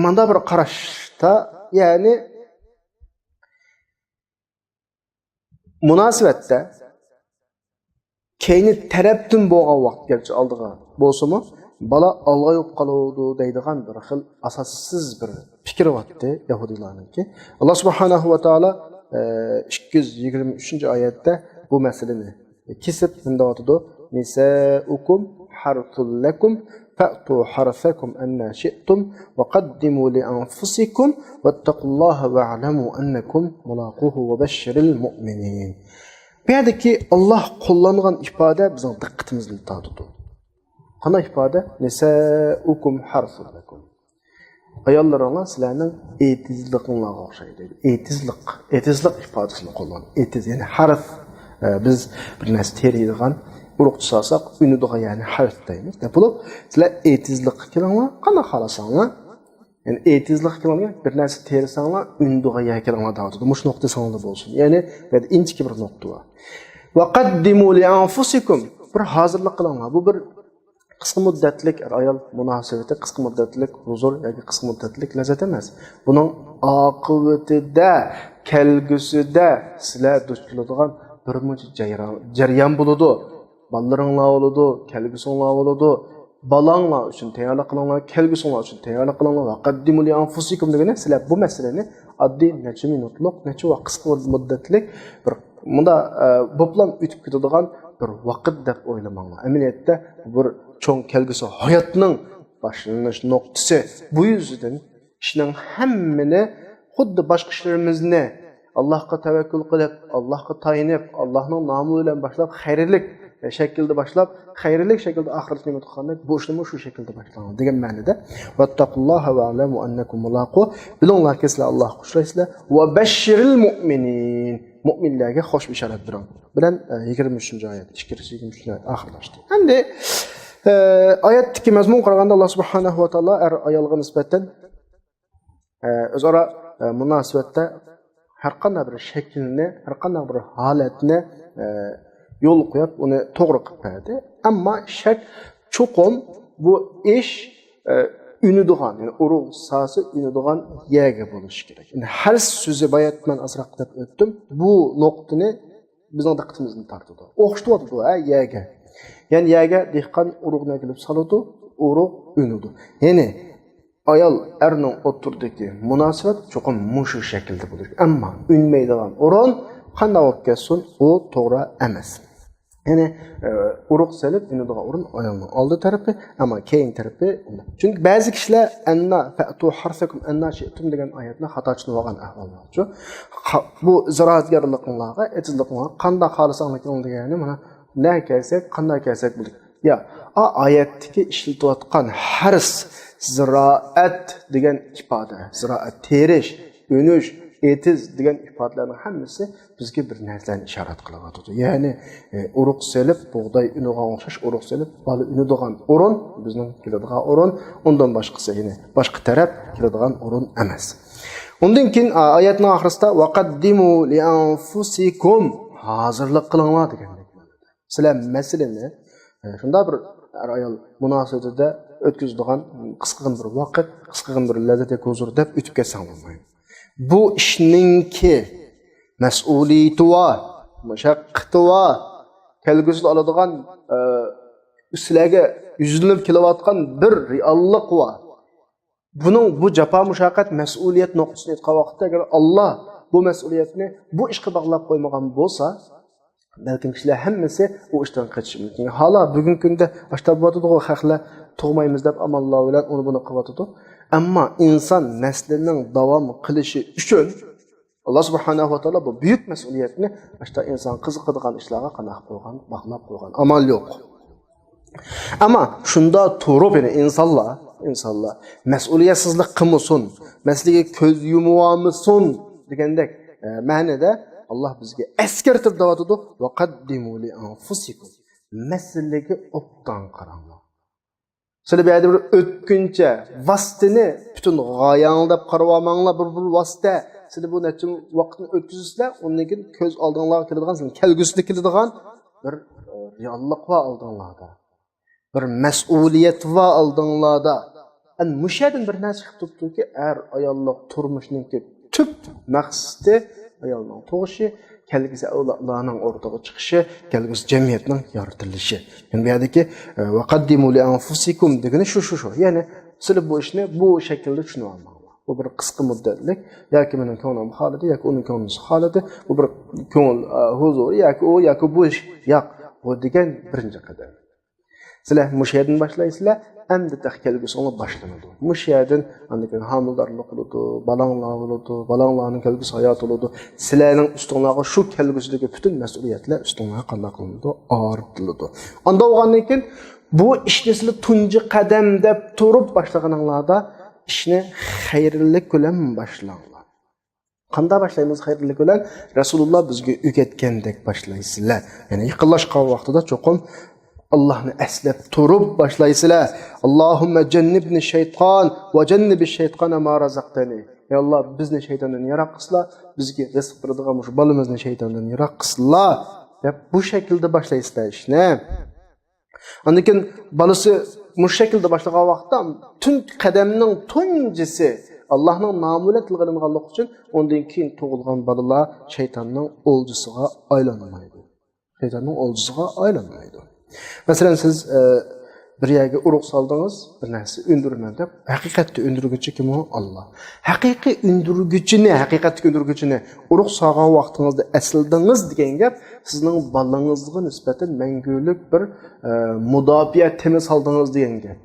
ماندا بىر قاراشتا، يەنى مۇناسىۋەتتە كەينى تەرەپتىن بولغان ۋاقىت گەرچە ئالدىغا بولسىمۇ، بالا ئالغا يوق قالىدۇ دەيدىغان بىر خىل ئاساسسىز بىر پىكىر بارتى يەھۇدىيلارنىڭكى. ئاللا سۇبھانەھۇ ۋە تائالا، ئە، ئىككى يۈز يىگىرمە ئۈچىنچى ئايەتتە بۇ مەسىلىنى كېسىپ مۇنداۋاتىدۇ: نساؤكم حرث لكم فأتوا حرثكم أنى شئتم وقدموا لأنفسكم واتقوا الله واعلموا أنكم ملاقوه وبشر المؤمنين. بۇ يەردىكى ئاللا قوللانغان ئىپادە بىزنىڭ دىققىتىمىزنى تارتىدۇ. قانداق ئىپادە؟ نساؤكم حرث لكم. ئاياللىرىڭلار سىلەرنىڭ ئېتىزلىقىڭلارغا ئوخشايدۇ دەيدۇ. ئېتىزلىق، ئېتىزلىق ئىپادىسىنى قوللانغان. ئېتىز، يەنى ھەرس، ئە، بىز بىر نەرسە تېرىيدىغان، ئۇرۇق تۇتساق ئۈنىدىغان يەرنى ھەرس دەيمىز. دەپ بولۇپ، سىلەر ئېتىزلىققا كېلىڭلار، قانداق خالىساڭلار. يەنى ئېتىزلىققا كېلىڭلار، بىر نەرسە تېرىساڭلار ئۈنىدىغان يەرگە كېلىڭلار دەۋاتىدۇ. مۇشۇ نۇقتا ئېسىڭلاردا بولسۇن. يەنى بۇ يەردە ئىنچىكە بىر نۇقتا بار. وقدموا لأنفسكم. بىر ھازىرلىق قىلىڭلار. بۇ بىر قىسقا مۇددەتلىك ئەر-ئايال مۇناسىۋىتى، قىسقا مۇددەتلىك ھۇزۇر ياكى قىسقا مۇددەتلىك لەززەت ئەمەس. بۇنىڭ ئاقىۋىتىدە، كەلگۈسىدە سىلەر دۇچ كېلىدىغان بىر مۇنچە جەيران-، جەريان بولىدۇ. بالىلىرىڭلار بولىدۇ، كەلگۈسىڭلار بولىدۇ. بالاڭلار ئۈچۈن تەييارلىق قىلىڭلار، كەلگۈسىڭلار ئۈچۈن تەييارلىق قىلىڭلار. وقدموا لأنفسكم دېگىنى سىلەر بۇ مەسىلىنى ئاددىي نەچچە مىنۇتلۇق، نەچچە ۋاق-، قىسقا مۇددەتلىك بىر مۇندا، ئە، بوپلام ئۆتۈپ كېتىدىغان بىر ۋاقىت دەپ ئويلىماڭلار. ئەمەلىيەتتە بۇ بىر چوڭ كەلگۈسى ھاياتنىڭ باشلىنىش نۇقتىسى. بۇ يۈزىدىن كىشىنىڭ ھەممىنى خۇددى باشقا ئىشلىرىمىزنى ئاللاھقا تەۋەككۈل قىلىپ، ئاللاھقا تايىنىپ، ئاللاھنىڭ نامى بىلەن باشلاپ خەيرلىك شەكىلدە باشلاپ، خەيرلىك شەكىلدە ئاخىرىتىنى ئۈمىد قىلغاندەك، بۇ ئىشنىمۇ شۇ شەكىلدە باشلاڭ دېگەن مەنىدە. واتقوا الله واعلموا أنكم ملاقوه. بىلىڭلاركى، سىلەر ئاللاھقا ئۇچرايسىلەر. وبشر المؤمنين. مۆمىنلەرگە خوش بېشارەت بېرىڭ. بىلەن، ئە، يىگىرمە ئۈچىنچى ئايەت، ئىككى يۈز يىگىرمە ئۈچىنچى ئايەت ئاخىرلاشتى. ئەمدى، ئە، ئايەتتىكى مەزمۇنغا قارىغاندا، ئاللا سۇبھانەھۇ ۋە تائالا ئەر-ئايالغا نىسبەتەن، ئە، ئۆزئارا، ئە، مۇناسىۋەتتە ھەرقانداق بىر شەكىلنى، ھەرقانداق بىر ھالەتنى، ئە، يولغا قويۇپ، ئۇنى توغرا قىلىپ بەردى. ئەمما شەرت چوقۇم بۇ ئىش، ئە، ئۈنىدىغان، يەنى ئۇرۇق ساسى ئۈنىدىغان يەرگە بولۇشى كېرەك. يەنى ھەرس سۆزى بايات مەن ئازراق دەپ ئۆتتۈم. بۇ نۇقتىنى بىزنىڭ دىققىتىمىزنى تارتىدۇ. ئوخشىتىۋاتىدۇ، ھە، يەرگە. يەنى يەرگە دېھقان ئۇرۇغنى ئەكېلىپ سالىدۇ، ئۇرۇق ئۈنىدۇ. يەنى ئايال ئەرنىڭ ئوتتۇرىدىكى مۇناسىۋەت چوقۇم مۇشۇ شەكىلدە بولىدۇ. ئەمما ئۈنمەيدىغان ئورۇن قانداق بولۇپ كەتسۇن، ئۇ توغرا ئەمەس. يەنى، ئە، ئۇرۇق سېلىپ ئۈنىدىغان ئورۇن ئايالنىڭ ئالدى تەرىپى، ئەمما كەينى تەرىپى ئۇنداق. چۈنكى بەزى كىشىلەر «ئەننا فەتۇ ھارسەكۇم ئەننا شىئتۇم» دېگەن ئايەتنى خاتا چۈشىنىۋالغان ئەھۋال بارچۇ. قا-، بۇ زىرائەتكارلىقىڭلارغا، ئېتىزلىقىڭلارغا قانداق خالىساڭلار كېلىڭ دېگەننى مانا نە كەلسەك، قانداق كەلسەك بولىدۇ. يا، ئا ئايەتتىكى ئىشلىتىۋاتقان ھەرس، زىرائەت دېگەن ئىپادە، زىرائەت، تېرىش، ئۈنۈش، ئېتىز دېگەن ئىپادىلەرنىڭ ھەممىسى بىزگە بىر نەرسىلەرنى ئىشارەت قىلىۋاتىدۇ. يەنى، ئە، ئۇرۇق سېلىپ بۇغداي ئۈنىدىغان ئوخشاش، ئۇرۇق سېلىپ بالا ئۈنىدىغان ئورۇن، بىزنىڭ كېلىدىغان ئورۇن، ئۇندىن باشقىسى، يەنى باشقا تەرەپ كېلىدىغان ئورۇن ئەمەس. ئۇندىن كېيىن، ئا، ئايەتنىڭ ئاخىرىسىدا، «ۋەقەددىمۇ لىئەنفۇسىكۇم»، ھازىرلىق قىلىڭلار دېگەندەك. سىلەر مەسىلىنى، ئە، شۇنداق بىر ئەر-ئايال مۇناسىۋىتىدە ئۆتكۈزىدىغان قىسقىغىنە بىر ۋاقىت، قىسقىغىنە بىر لەززەت ياكى ھۇزۇر دەپ ئۆتۈپ كەتسەڭ بولمايدۇ. بۇ ئىشنىڭكى مەسئۇلىيىتى بار، مۇشەققىتى بار، كەلگۈسىدە ئالىدىغان، ئە، سىلەرگە يۈزلىنىپ كېلىۋاتقان بىر رېئاللىق بار. بۇنىڭ، بۇ جاپا مۇشەققەت، مەسئۇلىيەت نۇقتىسىدىن ئېيتقان ۋاقىتتا، ئەگەر ئاللا بۇ مەسئۇلىيەتنى بۇ ئىشقا باغلاپ قويمىغان بولسا، بەلكىم كىشىلەر ھەممىسى ئۇ ئىشتىن قېچىشى مۇمكىن. ھالا بۈگۈنكى كۈندە ئاشتا بولۇۋاتىدۇغۇ، خەقلەر تۇغمايمىز دەپ ئاماللار بىلەن ئۇنى بۇنى قىلىۋاتىدۇ. ئەمما ئىنسان نەسلىنىڭ داۋام قىلىشى ئۈچۈن، ئاللا سۇبھانەھۇ ۋە تائالا بۇ بۈيۈك مەسئۇلىيەتنى ئاشتا ئىنسان قىزىقىدىغان ئىشلارغا قانداق قىلغان، باغلاپ قويغان، ئامال يوق. ئەمما شۇندا تۇرۇپ، يەنى ئىنسانلار، ئىنسانلار مەسئۇلىيەتسىزلىك قىلمىسۇن، مەسىلىگە كۆز يۇمۇۋالمىسۇن دېگەندەك، ئە، مەنىدە ئاللا بىزگە ئەسكەرتىپ دەۋاتىدۇ، «ۋەقەددىمۇ لىئەنفۇسىكۇم»، مەسىلىگە ئوبدان قاراڭلار. سىلى بۇ يەردە بىر ئۆتكۈنچە ۋاسىتىنى پۈتۈن غايەڭ دەپ قارىۋالماڭلار، بىر، بىر ۋاسىتە. سىلى بۇ نەچچە ۋاقىتنى ئۆتكۈزىسىلەر، ئۇندىن كېيىن كۆز ئالدىڭلارغا كېلىدىغان، سىلىنىڭ كەلگۈسىدە كېلىدىغان بىر، ئە، رېئاللىق بار ئالدىڭلاردا. بىر مەسئۇلىيەت بار ئالدىڭلاردا. ئەنە مۇشۇ يەردىن بىر نەرسە چىقىپ تۇرۇپتۇكى، ئەر ئاياللىق تۇرمۇشنىڭكى تۈپ مەقسىتى ئايالنىڭ تۇغۇشى، كەلگۈسى ئەۋلادلارنىڭ ئوتتۇرىغا چىقىشى، كەلگۈسى جەمئىيەتنىڭ يارىتىلىشى. يەنى بۇ يەردىكى، ئە، «ۋەقەددىمۇ لىئەنفۇسىكۇم» دېگىنى شۇ، شۇ، شۇ. يەنى سىلى بۇ ئىشنى بۇ شەكىلدە چۈشىنىۋالماڭلار. بۇ بىر قىسقا مۇددەتلىك، ياكى مېنىڭ كۆڭلۈم خالىدى، ياكى ئۇنىڭ كۆڭلى خالىدى. بۇ بىر كۆڭۈل، ئە، ھۇزۇرى، ياكى ئۇ، ياكى بۇ ئىش. ياق، بۇ دېگەن بىرىنچى قەدەم. سىلەر مۇشۇ يەردىن باشلايسىلەر، ئەمدى تېخى كەلگۈسىڭلار باشلىنىدۇ. مۇشۇ يەردىن ئاندىن كېيىن ھامىلىدارلىق بولىدۇ، بالاڭلار بولىدۇ، بالاڭلارنىڭ كەلگۈسى ھاياتى بولىدۇ. سىلەرنىڭ ئۈستۈڭلارغا شۇ كەلگۈسىدىكى پۈتۈن مەسئۇلىيەتلەر ئۈستۈڭلارغا قانداق قىلىنىدۇ؟ ئايرىلىدۇ. ئاندا بولغاندىن كېيىن بۇ ئىشنى سىلەر تۇنجى قەدەم دەپ تۇرۇپ باشلىغىنىڭلاردا ئىشنى خەيرلىك بىلەن باشلاڭلار. قانداق باشلايمىز خەيرلىك بىلەن؟ رەسۇلۇللا بىزگە ئۆگەتكەندەك باشلايسىلەر. يەنى يېقىنلاشقان ۋاقتىدا چوقۇم ئاللاھنى ئەسلەپ تۇرۇپ باشلايسىلەر. «ئاللاھۇممە جەننىبنى شەيتان ۋە جەننىبى شەيتانە ما رازاقتەنى». «ئەي ئاللا، بىزنى شەيتاندىن يىراق قىلسىلا، بىزگە رىزىق بېرىدىغان مۇشۇ بالىمىزنى شەيتاندىن يىراق قىلسىلا» دەپ بۇ شەكىلدە باشلايسىلەر ئىشنى. ئاندىن كېيىن بالىسى مۇشۇ شەكىلدە باشلىغان ۋاقىتتا تۇنجى قەدەمنىڭ تۇنجىسى ئاللاھنىڭ نامى بىلەن تىلغا ئېلىنغانلىقى ئۈچۈن ئۇندىن كېيىن تۇغۇلغان بالىلار شەيتاننىڭ ئولجىسىغا ئايلانمايدۇ. شەيتاننىڭ ئولجىسىغا ئايلانمايدۇ. مەسىلەن، سىز، ئە، بىر يەرگە ئۇرۇق سالدىڭىز، بىر نەرسە ئۈندۈرىمەن دەپ، ھەقىقەتتە ئۈندۈرگۈچى كىم ئۇ؟ ئاللا. ھەقىقىي ئۈندۈرگۈچىنى، ھەقىقەتتىكى ئۈندۈرگۈچىنى ئۇرۇق سالغان ۋاقتىڭىزدا ئەسلىدىڭىز دېگەن گەپ، سىزنىڭ بالىڭىزغا نىسبەتەن مەڭگۈلۈك بىر، ئە، مۇداپىئە تېمى سالدىڭىز دېگەن گەپ.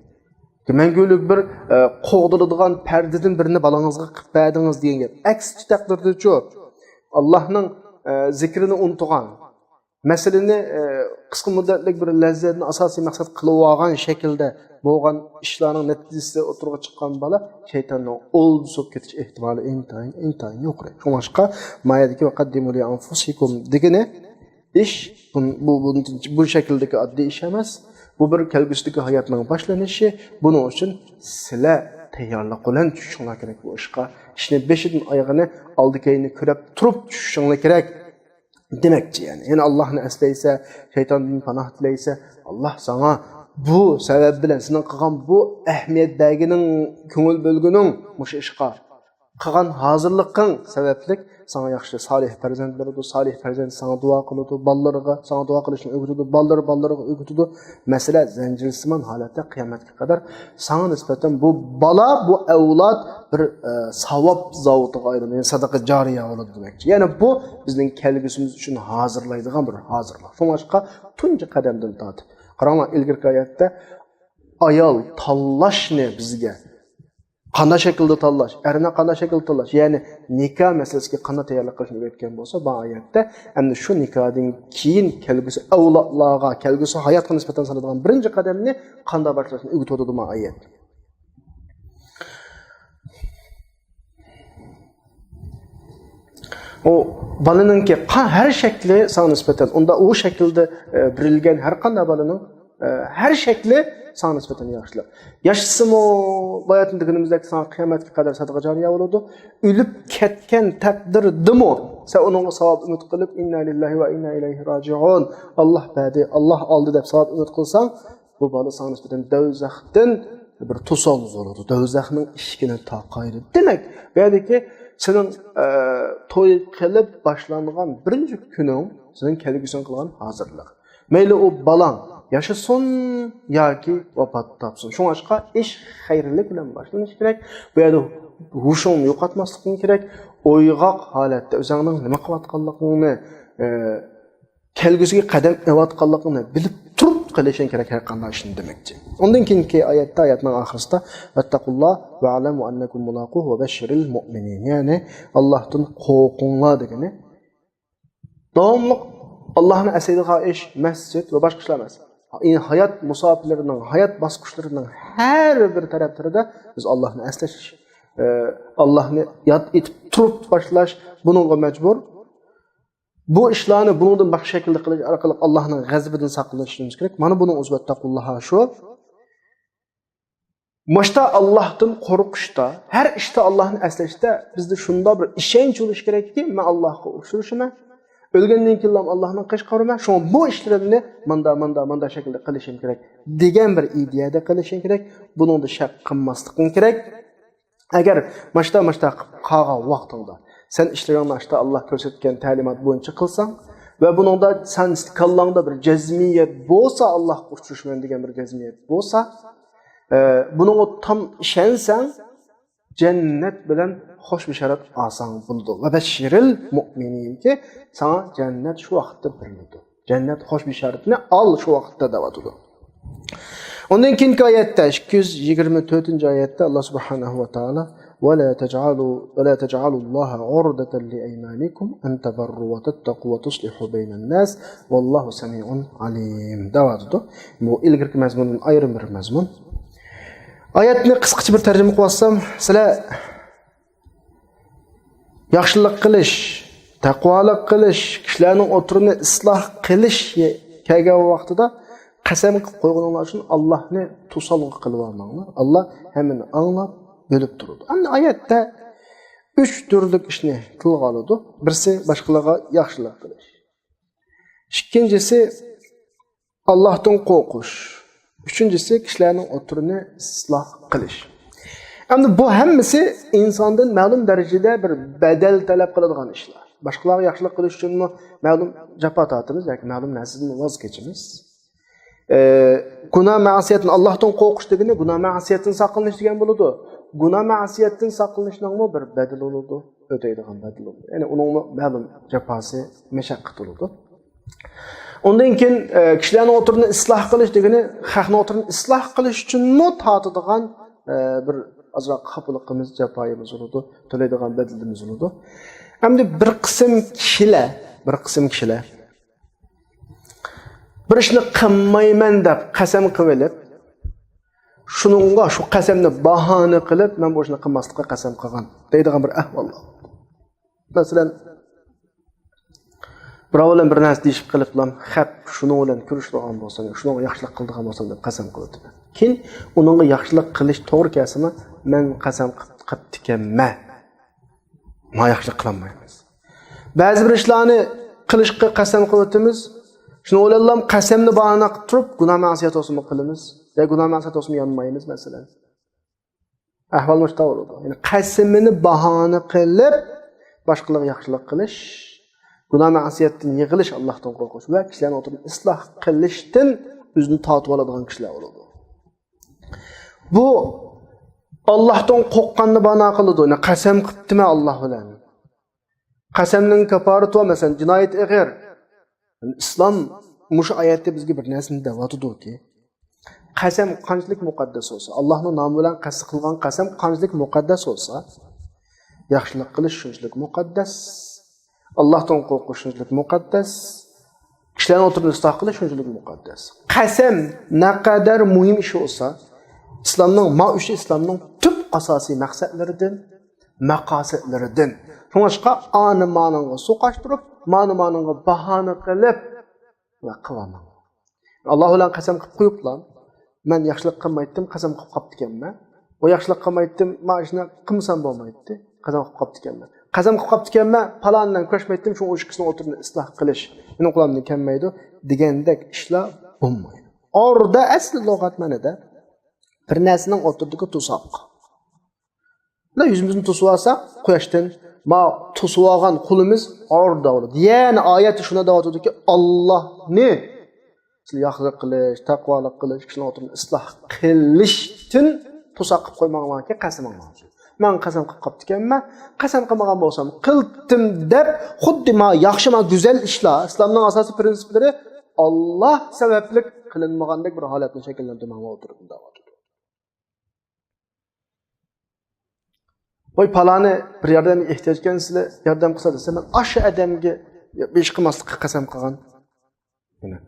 مەڭگۈلۈك بىر، ئە، قوغدىلىدىغان پەردىدىن بىرنى بالىڭىزغا قىلىپ بەردىڭىز دېگەن گەپ. ئەكسىچە تەقدىردىچۇ، ئاللانىڭ، ئە، زىكرىنى ئۇنتۇغان، مەسىلىنى، ئە، قىسقا مۇددەتلىك بىر لەززەتنى ئاساسىي مەقسەت قىلىۋالغان شەكىلدە بولغان ئىشلارنىڭ نەتىجىسىدە ئوتتۇرىغا چىققان بالا شەيتاننىڭ ئولجىسى بولۇپ كېتىش ئېھتىمالى ئىنتايىن، ئىنتايىن يۇقىرى. شۇڭلاشقا ما يەردىكى «ۋەقەددىمۇ لىئەنفۇسىكۇم» دېگىنى ئىش، بۇ، بۇ، بۇ، بۇ شەكىلدىكى ئاددىي ئىش ئەمەس. بۇ بىر كەلگۈسىدىكى ھاياتنىڭ باشلىنىشى. بۇنىڭ ئۈچۈن سىلەر تەييارلىق بىلەن چۈشۈشۈڭلار كېرەك بۇ ئىشقا. ئىشنى بېشىدىن ئايىغىنى، ئالدى كەينىنى كۆرۈپ تۇرۇپ چۈشۈشۈڭلار كېرەك. دېمەكچى، يەنى، يەنە ئاللاھنى ئەسلەيسە، شەيتاندىن پاناھ تىلەيسە، ئاللاھ ساڭا بۇ سەۋەب بىلەن سېنىڭ قىلغان بۇ ئەھمىيەت بەرگىنىڭ، كۆڭۈل بۆلگىنىڭ مۇشۇ ئىشقا، قىلغان ھازىرلىقىڭ سەۋەبلىك ساڭا ياخشى سالىھ پەرزەنت بېرىدۇ، سالىھ پەرزەنت ساڭا دۇئا قىلىدۇ، بالىلىرىغا ساڭا دۇئا قىلىشنى ئۆگىتىدۇ، بالىلىرى بالىلىرىغا ئۆگىتىدۇ. مەسىلە زەنجىرسىمان ھالەتتە قىيامەتكە قەدەر ساڭا نىسبەتەن بۇ بالا، بۇ ئەۋلاد بىر، ئە، ساۋاب زاۋۇتىغا ئايلىنىدۇ، يەنى سەدىقە جارىيە بولىدۇ دېمەكچى. يەنى بۇ بىزنىڭ كەلگۈسىمىز ئۈچۈن ھازىرلايدىغان بىر ھازىرلىق. شۇڭلاشقا تۇنجى قەدەمدىن تارتىپ، قاراڭلار، ئىلگىرىكى ئايەتتە ئايال تاللاشنى بىزگە قانداق شەكىلدە تاللاش، ئەرنى قانداق شەكىلدە تاللاش، يەنى نىكاھ مەسىلىسىگە قانداق تەييارلىق قىلىشنى ئۆگەتكەن بولسا، بۇ ئايەتتە ئەمدى شۇ نىكاھدىن كېيىن كەلگۈسى ئەۋلادلارغا، كەلگۈسى ھاياتقا نىسبەتەن سالىدىغان بىرىنچى قەدەمنى قانداق باشلاشنى ئۆگىتىۋاتىدۇ بۇ ئايەت. ئۇ بالىنىڭكى قا-، ھەر شەكلى ساڭا نىسبەتەن، ئۇندا ئۇ شەكىلدە، ئە، بېرىلگەن ھەر قانداق بالىنىڭ، ئە، ھەر شەكلى ساڭا نىسبەتەن ياخشىلىق. ياشىسىمۇ، باياتىن دېگىنىمىزدەك ساڭا قىيامەتكە قەدەر سەدىقە جارىيە بولىدۇ. ئۆلۈپ كەتكەن تەقدىردىمۇ سەن ئۇنىڭغا ساۋاب ئۈمىد قىلىپ، ئىننا لىللاھى ۋە ئىننا ئىلەيھى راجىئۇن، ئاللاھ بەردى، ئاللاھ ئالدى دەپ ساۋاب ئۈمىد قىلساڭ، بۇ بالا ساڭا نىسبەتەن دوزاختىن بىر توسالغۇ بولىدۇ. دوزاخنىڭ ئىشىكىنى تاقايدۇ. دېمەك، بۇ يەردىكى سېنىڭ، ئە، توي قىلىپ باشلانغان بىرىنچى كۈنۈڭ سېنىڭ كەلگۈسىڭگە قىلغان ھازىرلىق. مەيلى ئۇ بالاڭ ياشىسۇن ياكى ۋاپات تاپسۇن. شۇڭلاشقا ئىش خەيرلىك بىلەن باشلىنىشى كېرەك. بۇ يەردە ھوشۇڭنى يوقاتماسلىقىڭ كېرەك. ئويغاق ھالەتتە ئۆزۈڭنىڭ نېمە قىلىۋاتقانلىقىڭنى، ئە، كەلگۈسىگە قەدەم ئېلىۋاتقانلىقىڭنى بىلىپ تۇرۇپ قىلىشىڭ كېرەك ھەر قانداق ئىشنى دېمەكچى. ئۇندىن كېيىنكى ئايەتتە، ئايەتنىڭ ئاخىرىسىدا، ۋەتتەقۇللاھ ۋەئلەمۇ ئەننەكۇم مۇلاقۇھ ۋەبەششىرىل مۇئمىنىن. يەنى، ئاللاھتىن قورقۇڭلار دېگىنى. داۋاملىق ئاللاھنى ئەسلەيدىغان ئىش مەسچىت ۋە باشقا ئىشلار ئەمەس. ھايات مۇساپىلىرىنىڭ، ھايات باسقۇچلىرىنىڭ ھەر بىر تەرەپلىرىدە بىز ئاللاھنى ئەسلەش، ئە، ئاللاھنى ياد ئېتىپ تۇرۇپ باشلاش بۇنىڭغا مەجبۇر. بۇ ئىشلارنى بۇنىڭدىن باشقا شەكىلدە قىلىش ئارقىلىق ئاللاھنىڭ غەزىپىدىن ساقلىنىشىمىز كېرەك. مانا بۇنىڭ ئۆزى ۋەتتەقۇللاھا شۇ. مۇشتا ئاللاھتىن قورقۇشتا، ھەر ئىشتا ئاللاھنى ئەسلەشتە بىزدە شۇنداق بىر ئىشەنچ بولۇشى كېرەككى، مەن ئاللاھقا ئۇچرىشىمەن. ئۆلگەندىن كېيىنلا ئاللاھنىڭ قېشىغا بارىمەن. شۇڭا بۇ ئىشلىرىمنى ماندا، ماندا، ماندا شەكىلدە قىلىشىم كېرەك دېگەن بىر ئىدىيەدە قىلىشىڭ كېرەك. بۇنىڭدا شەك قىلماسلىقىڭ كېرەك. ئەگەر ماشتا، ماشتا قىلىپ قالغان ۋاقتىڭدا، سەن ئىشلىرىڭنى ئاشتا ئاللاھ كۆرسەتكەن تەلىمات بويىچە قىلساڭ ۋە بۇنىڭدا سەن كاللاڭدا بىر جەزمىيەت بولسا، ئاللاھقا ئۇچرىشىمەن دېگەن بىر جەزمىيەت بولسا، ئە، بۇنىڭغا تام ئىشەنسەڭ، جەننەت بىلەن خوش بېشارەت ئالساڭ بولىدۇ. ۋەبەششىرىل مۇئمىنىنكى، ساڭا جەننەت شۇ ۋاقىتتا بېرىلىدۇ. جەننەت خوش بېشارىتىنى ئال شۇ ۋاقىتتا دەۋاتىدۇ. ئۇندىن كېيىنكى ئايەتتە، ئىككى يۈز يىگىرمە تۆتىنچى ئايەتتە ئاللاھ سۇبھانەھۇ ۋە تائالا، ۋە لا تەجئەلۇ، ۋە لا تەجئەلۇللاھە ئۇردەتەن لىئەيمانىكۇم ئەن تەبەررۇ ۋە تەتتەقۇ ۋە تۇسلىھۇ بەينەنناس، ۋەللاھۇ سەمىئۇن ئەلىم دەۋاتىدۇ. بۇ ئىلگىرىكى مەزمۇندىن ئايرىم بىر مەزمۇن. ئايەتنى قىسقىچە بىر تەرجىمە قىلىۋاتسام، سىلەر ياخشىلىق قىلىش، تەقۋالىق قىلىش، كىشىلەرنىڭ ئوتتۇرىنى ئىسلاھ قىلىش كەلگەن ۋاقتىدا قەسەم قىلىپ قويغىنىڭلار ئۈچۈن ئاللاھنى توسالغۇ قىلىۋالماڭلار. ئاللاھ ھەممىنى ئاڭلاپ، بىلىپ تۇرىدۇ. ئەمدى ئايەتتە ئۈچ تۈرلۈك ئىشنى تىلغا ئالىدۇ. بىرسى باشقىلارغا ياخشىلىق قىلىش. ئىككىنچىسى ئاللاھتىن قورقۇش. ئۈچىنچىسى، كىشىلەرنىڭ ئوتتۇرىنى ئىسلاھ قىلىش. ئەمدى بۇ ھەممىسى ئىنساندىن مەلۇم دەرىجىدە بىر بەدەل تەلەپ قىلىدىغان ئىشلار. باشقىلارغا ياخشىلىق قىلىش ئۈچۈنمۇ مەلۇم جاپا تارتىمىز ياكى مەلۇم نەرسىدىن ۋاز كېچىمىز. ئە، گۇناھ مەسىيەتتىن، ئاللاھتىن قورقۇش دېگىنى گۇناھ مەسىيەتتىن ساقلىنىش دېگەن بولىدۇ. گۇناھ مەسىيەتتىن ساقلىنىشنىڭمۇ بىر بەدىلى بولىدۇ، ئۆتەيدىغان بەدىلى بولىدۇ. يەنى ئۇنىڭمۇ مەلۇم جاپاسى، مەشەققىتى بولىدۇ. ئۇندىن كېيىن، ئە، كىشىلەرنىڭ ئوتتۇرىنى ئىسلاھ قىلىش دېگىنى، خەقنىڭ ئوتتۇرىنى ئىسلاھ قىلىش ئۈچۈنمۇ تارتىدىغان، ئە، بىر ئازراق خاپىلىقىمىز، جاپايىمىز بولىدۇ، تۆلەيدىغان بەدىلىمىز بولىدۇ. ئەمدى بىر قىسىم كىشىلەر، بىر قىسىم كىشىلەر بىر ئىشنى قىلمايمەن دەپ قەسەم قىلىۋېلىپ، شۇنىڭغا شۇ قەسەمنى باھانە قىلىپ، مەن بۇ ئىشنى قىلماسلىققا قەسەم قىلغان دەيدىغان بىر ئەھۋاللار. مەسىلەن، بىراۋ بىلەن بىر نەرسە دېيىشىپ قېلىپلا، خەپ شۇنىڭ بىلەن كۆرۈشىدىغان بولسام، شۇنىڭغا ياخشىلىق قىلىدىغان بولسام دەپ قەسەم قىلىۋېتىمەن. كېيىن ئۇنىڭغا ياخشىلىق قىلىش توغرا كەلسىمۇ، مەن قەسەم قىلىپ، قىپتىكەنمەن. ما ياخشىلىق قىلالمايمىز. بەزى بىر ئىشلارنى قىلىشقا قەسەم قىلىۋېتىمىز. شۇنىڭ بىلەنلا قەسەمنى باھانە قىلىپ تۇرۇپ، گۇناھ مەسىيەت بولسىمۇ قىلىمىز. يا گۇناھ مەسىيەت بولسىمۇ يانمايمىز، مەسىلەن. ئەھۋال مۇشۇنداق بولىدۇ. يەنى قەسىمىنى باھانە قىلىپ، باشقىلارغا ياخشىلىق قىلىش، گۇناھ مەسىيەتتىن يىغىلىش، ئاللاھتىن قورقۇش ۋە كىشىلەرنىڭ ئوتتۇرىسىنى ئىسلاھ قىلىشتىن ئۆزىنى تارتىۋالىدىغان كىشىلەر بولىدۇ. بۇ ئاللاھتىن قورققاننى باھانە قىلىدۇ. يەنى قەسەم قىپتىمەن ئاللاھ بىلەن. قەسەمنىڭ كاپپارىتى بار، مەسىلەن، جىنايەت ئېغىر. ئىسلام مۇشۇ ئايەتتە بىزگە بىر نەرسىنى دەۋاتىدۇكى، قەسەم قانچىلىك مۇقەددەس بولسا، ئاللاھنىڭ نامى بىلەن قەست قىلغان قەسەم قانچىلىك مۇقەددەس بولسا، ياخشىلىق قىلىش شۇنچىلىك مۇقەددەس، ئاللاھتىن قورقۇش شۇنچىلىك مۇقەددەس، كىشىلەرنىڭ ئوتتۇرىسىنى ئىسلاھ قىلىش شۇنچىلىك مۇقەددەس. قەسەم نەقەدەر مۇھىم ئىش بولسا، ئىسلامنىڭ، ما ئۈچ ئىسلامنىڭ تۈپ ئاساسىي مەقسەتلىرىدىن، مەقاسىتلىرىدىن. شۇڭلاشقا ئانى مانىڭغا سوقاشتۇرۇپ، مانى مانىڭغا باھانە قىلىپ ۋە قىلالماڭ. ئاللاھ بىلەن قەسەم قىلىپ قويۇپلا، مەن ياخشىلىق قىلمايتتىم، قەسەم قىلىپ قاپتىكەنمەن. ئۇ ياخشىلىق قىلمايتتىم، ما ئىشنى قىلمىسام بولمايتتى، قەسەم قىلىپ قاپتىكەنمەن. قەسەم قىلىپ قاپتىكەنمەن، پالانىدىن كۆرۈشمەيتتىم، شۇڭا ئۇ ئىككىسىنىڭ ئوتتۇرىنى ئىسلاھ قىلىش مېنىڭ قولۇمدىن كەلمەيدۇ دېگەندەك ئىشلار بولمايدۇ. ئاردا ئەسلى لۇغەت مەنىدە بىر نەرسىنىڭ ئوتتۇرىدىكى توساق. بۇنداق يۈزىمىزنى توسۇۋالساق قۇياشتىن، ما توسۇۋالغان قولىمىز ئاردا بولىدۇ. يەنە ئايەتتە شۇنى دەۋاتىدۇكى، ئاللاھنى سىلەر ياخشىلىق قىلىش، تەقۋالىق قىلىش، كىشىلەرنىڭ ئوتتۇرىنى ئىسلاھ قىلىشتىن توساق قىلىپ قويماڭلاركى، قەسىمىڭلار. مەن قەسەم قىلىپ قاپتىكەنمەن، قەسەم قىلمىغان بولسام قىلتىم دەپ، خۇددى ما ياخشى، ما گۈزەل ئىشلار، ئىسلامنىڭ ئاساسىي پرىنسىپلىرى ئاللاھ سەۋەبلىك قىلىنمىغاندەك بىر ھالەتنى شەكىللەندۈرمەڭلار ئوتتۇرىدىن دەۋاتىدۇ. ۋاي، پالانى بىر ياردەمگە ئېھتىياج ئىكەن، سىلەر ياردەم قىلسا دېسە، مەن ئاشۇ ئادەمگە بىر ئىش قىلماسلىققا قەسەم قىلغان. يەنى،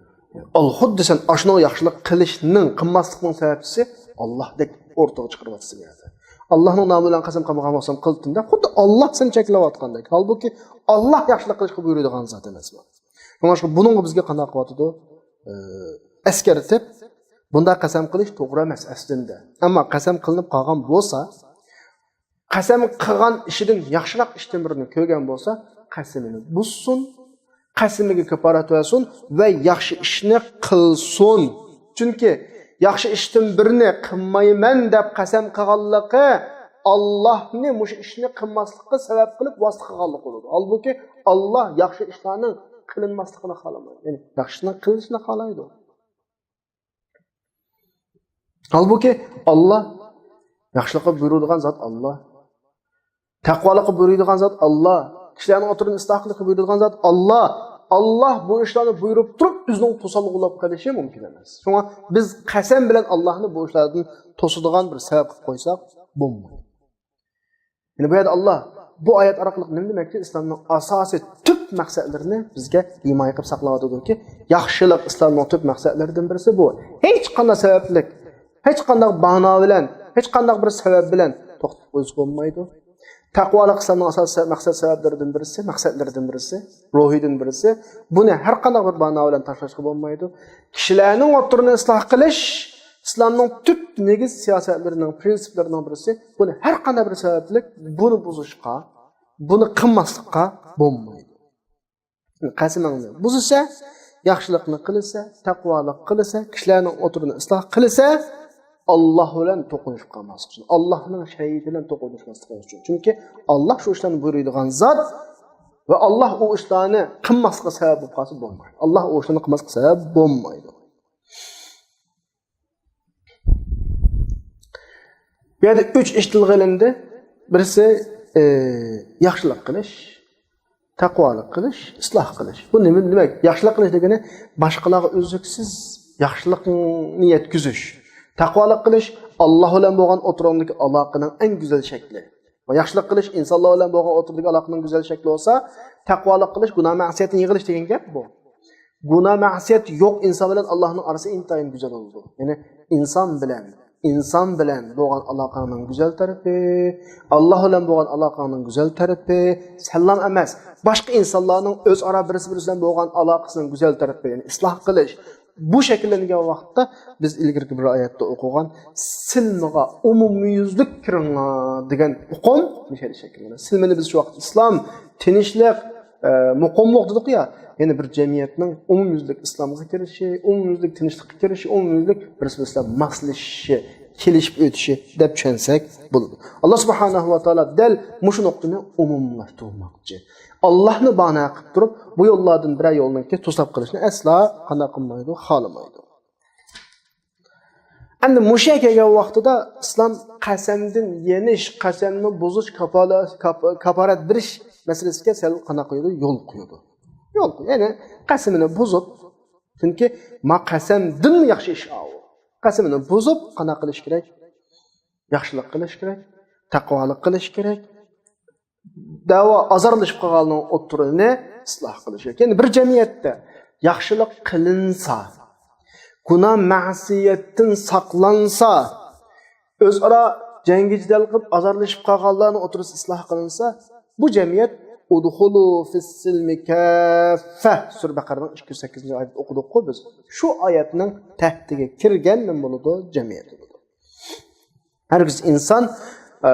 ئال خۇددى سەن ئاشۇنىڭغا ياخشىلىق قىلىشنىڭ، قىلماسلىقنىڭ سەۋەبچىسى ئاللاھدەك ئورتىغا چىقىرىۋاتىسەن يەردە. ئاللاھنىڭ نامى بىلەن قەسەم قىلمىغان بولسام قىلتىم دەپ، خۇددى ئاللاھ سېنى چەكلەۋاتقاندەك. ھالبۇكى، ئاللاھ ياخشىلىق قىلىشقا بۇيرۇيدىغان زات ئەمەس بۇ. شۇڭلاشقا بۇنىڭغا بىزگە قانداق قىلىۋاتىدۇ؟ ئى، ئەسكەرتىپ، بۇنداق قەسەم قىلىش توغرا ئەمەس ئەسلىندە. ئەمما قەسەم قىلىنىپ قالغان بولسا، قەسەم قىلغان ئىشىدىن ياخشىراق ئىشتىن بىرنى كۆرگەن بولسا، قەسىمىنى بۇزسۇن، قەسىمىگە كاپپارەت بەرسۇن ۋە ياخشى ئىشنى قىلسۇن. چۈنكى ياخشى ئىشتىن بىرنى قىلمايمەن دەپ قەسەم قىلغانلىقى، ئاللاھنى مۇشۇ ئىشنى قىلماسلىققا سەۋەب قىلىپ ۋاسىتە قىلغانلىق بولىدۇ. ھالبۇكى، ئاللاھ ياخشى ئىشلارنىڭ قىلىنماسلىقىنى خالىمايدۇ. يەنى ياخشى ئىشنىڭ قىلىنىشىنى خالايدۇ. ھالبۇكى، ئاللاھ ياخشىلىققا بۇيرۇيدىغان زات ئاللاھ. تەقۋالىققا بۇيرۇيدىغان زات ئاللاھ. كىشىلەرنىڭ ئوتتۇرىنى ئىسلاھ قىلىشقا بۇيرۇيدىغان زات ئاللاھ. ئاللاھ بۇ ئىشلارنى بۇيرۇپ تۇرۇپ، ئۆزىنىڭ توسالغۇ بولۇپ قېلىشى مۇمكىن ئەمەس. شۇڭا بىز قەسەم بىلەن ئاللاھنى بۇ ئىشلاردىن توسىدىغان بىر سەۋەب قىلىپ قويساق بولمايدۇ. يەنى بۇ يەردە ئاللاھ بۇ ئايەت ئارقىلىق نېمە دېمەكچى؟ ئىسلامنىڭ ئاساسىي تۈپ مەقسەتلىرىنى بىزگە ھىمايە قىلىپ ساقلاۋاتىدۇكى، ياخشىلىق ئىسلامنىڭ تۈپ مەقسەتلىرىدىن بىرسى بۇ. ھېچقانداق سەۋەبلىك، ھېچقانداق باھانە بىلەن، ھېچقانداق بىر سەۋەب بىلەن توختىتىپ قويسا بولمايدۇ. تەقۋالىق ئىسلامنىڭ ئاساسىي مەقسەت سەۋەبلىرىدىن بىرسى، مەقسەتلىرىدىن بىرسى، روھىدىن بىرسى. بۇنى ھەر قانداق بىر باھانە بىلەن تاشلاشقا بولمايدۇ. كىشىلەرنىڭ ئوتتۇرىنى ئىسلاھ قىلىش ئىسلامنىڭ تۈپ نېگىز سىياسەتلىرىنىڭ، پرىنسىپلىرىنىڭ بىرسى. بۇنى ھەر قانداق بىر سەۋەبلىك بۇنى بۇزۇشقا، بۇنى قىلماسلىققا بولمايدۇ. قەسىمىڭنى بۇزىسە، ياخشىلىقنى قىلىسە، تەقۋالىق قىلىسە، كىشىلەرنىڭ ئوتتۇرىنى ئىسلاھ قىلىسە، ئاللاھ بىلەن توقۇنۇشۇپ قالماسلىق ئۈچۈن، ئاللاھنىڭ شەرىكى بىلەن توقۇنۇشماسلىق ئۈچۈن. چۈنكى ئاللاھ شۇ ئىشلارنى بۇيرۇيدىغان زات ۋە ئاللاھ ئۇ ئىشلارنى قىلماسلىققا سەۋەب بولۇپ قالسا بولمايدۇ. ئاللاھ ئۇ ئىشلارنى قىلماسلىققا سەۋەب بولمايدۇ. بۇ يەردە ئۈچ ئىش تىلغا ئېلىندى. بىرسى، ئى، ياخشىلىق قىلىش، تەقۋالىق قىلىش، ئىسلاھ قىلىش. بۇ نېمە دېمەك؟ ياخشىلىق قىلىش دېگىنى باشقىلارغا ئۈزلۈكسىز ياخشىلىقنى يەتكۈزۈش. تەقۋالىق قىلىش ئاللاھ بىلەن بولغان ئوتتۇرىڭدىكى ئالاقىنىڭ ئەڭ گۈزەل شەكلى. ۋە ياخشىلىق قىلىش ئىنسانلار بىلەن بولغان ئوتتۇرىدىكى ئالاقىنىڭ گۈزەل شەكلى بولسا، تەقۋالىق قىلىش، گۇناھ مەسىيەتنى يىغىلىش دېگەن گەپ بۇ. گۇناھ مەسىيەت يوق ئىنسان بىلەن ئاللاھنىڭ ئارىسى ئىنتايىن گۈزەل بولىدۇ. يەنى ئىنسان بىلەن، ئىنسان بىلەن بولغان ئالاقەڭنىڭ گۈزەل تەرىپى، ئاللاھ بىلەن بولغان ئالاقەڭنىڭ گۈزەل تەرىپى، سەنلام ئەمەس، باشقا ئىنسانلارنىڭ ئۆزئارا بىرسى بىرسى بىلەن بولغان ئالاقىسىنىڭ گۈزەل تەرىپى، يەنى ئىسلاھ قىلىش. بۇ شەكىللەنگەن ۋاقىتتا بىز ئىلگىرىكى بىر ئايەتتە ئوقۇغان سىلمىغا ئومۇميۈزلۈك كىرىڭلار دېگەن ئۇقۇم مۇشۇ يەردە شەكىللىنىدۇ. سىلمىنى بىز شۇ ۋاقىت ئىسلام، تىنچلىق، ئە، مۇقىملىق دېدۇق يا، يەنى بىر جەمئىيەتنىڭ ئومۇميۈزلۈك ئىسلامغا كىرىشى، ئومۇميۈزلۈك تىنچلىققا كىرىشى، ئومۇميۈزلۈك بىرسى بىرسى بىلەن ماسلىشىشى، كېلىشىپ ئۆتۈشى دەپ چۈشەنسەك بولىدۇ. ئاللا سۇبھانەھۇ ۋە تائالا دەل مۇشۇ نۇقتىنى ئومۇملاشتۇرماقچى. ئاللانى باھانە قىلىپ تۇرۇپ، بۇ يوللاردىن بىرەر يولنىڭكى توساپ قىلىشنى ئەسلا قانداق قىلمايدۇ، خالىمايدۇ. ئەمدى مۇشۇ يەرگە كەلگەن ۋاقتىدا ئىسلام قەسەمدىن يېنىش، قەسەمنى بۇزۇش، كاپالە-، كاپ-، كاپارەت بېرىش مەسىلىسىگە سەل قانداق قويىدۇ؟ يول قويىدۇ. يول قويىدۇ. يەنى قەسىمىنى بۇزۇپ، چۈنكى ما قەسەمدىنمۇ ياخشى ئىش ئاۋۇ. قەسىمىنى بۇزۇپ، قانداق قىلىش كېرەك؟ ياخشىلىق قىلىش كېرەك، تەقۋالىق قىلىش كېرەك. دەۋا ئازارلىشىپ قالغانلارنىڭ ئوتتۇرىنى ئىسلاھ قىلىش كېرەك. يەنى بىر جەمئىيەتتە ياخشىلىق قىلىنسا، گۇناھ مەسىيەتتىن ساقلانسا، ئۆزئارا جەڭگى جېدەل قىلىپ ئازارلىشىپ قالغانلارنىڭ ئوتتۇرىسى ئىسلاھ قىلىنسا، بۇ جەمئىيەت ئۇدخۇلۇ فىسسىلمى كاففە، سۈرە بەقەرەنىڭ ئىككى يۈز سەككىزىنچى ئايەتتە ئوقۇدۇققۇ بىز. شۇ ئايەتنىڭ تەھتىگە كىرگەن نېمە بولىدۇ؟ جەمئىيەت بولىدۇ. ھەرگىز ئىنسان، ئە،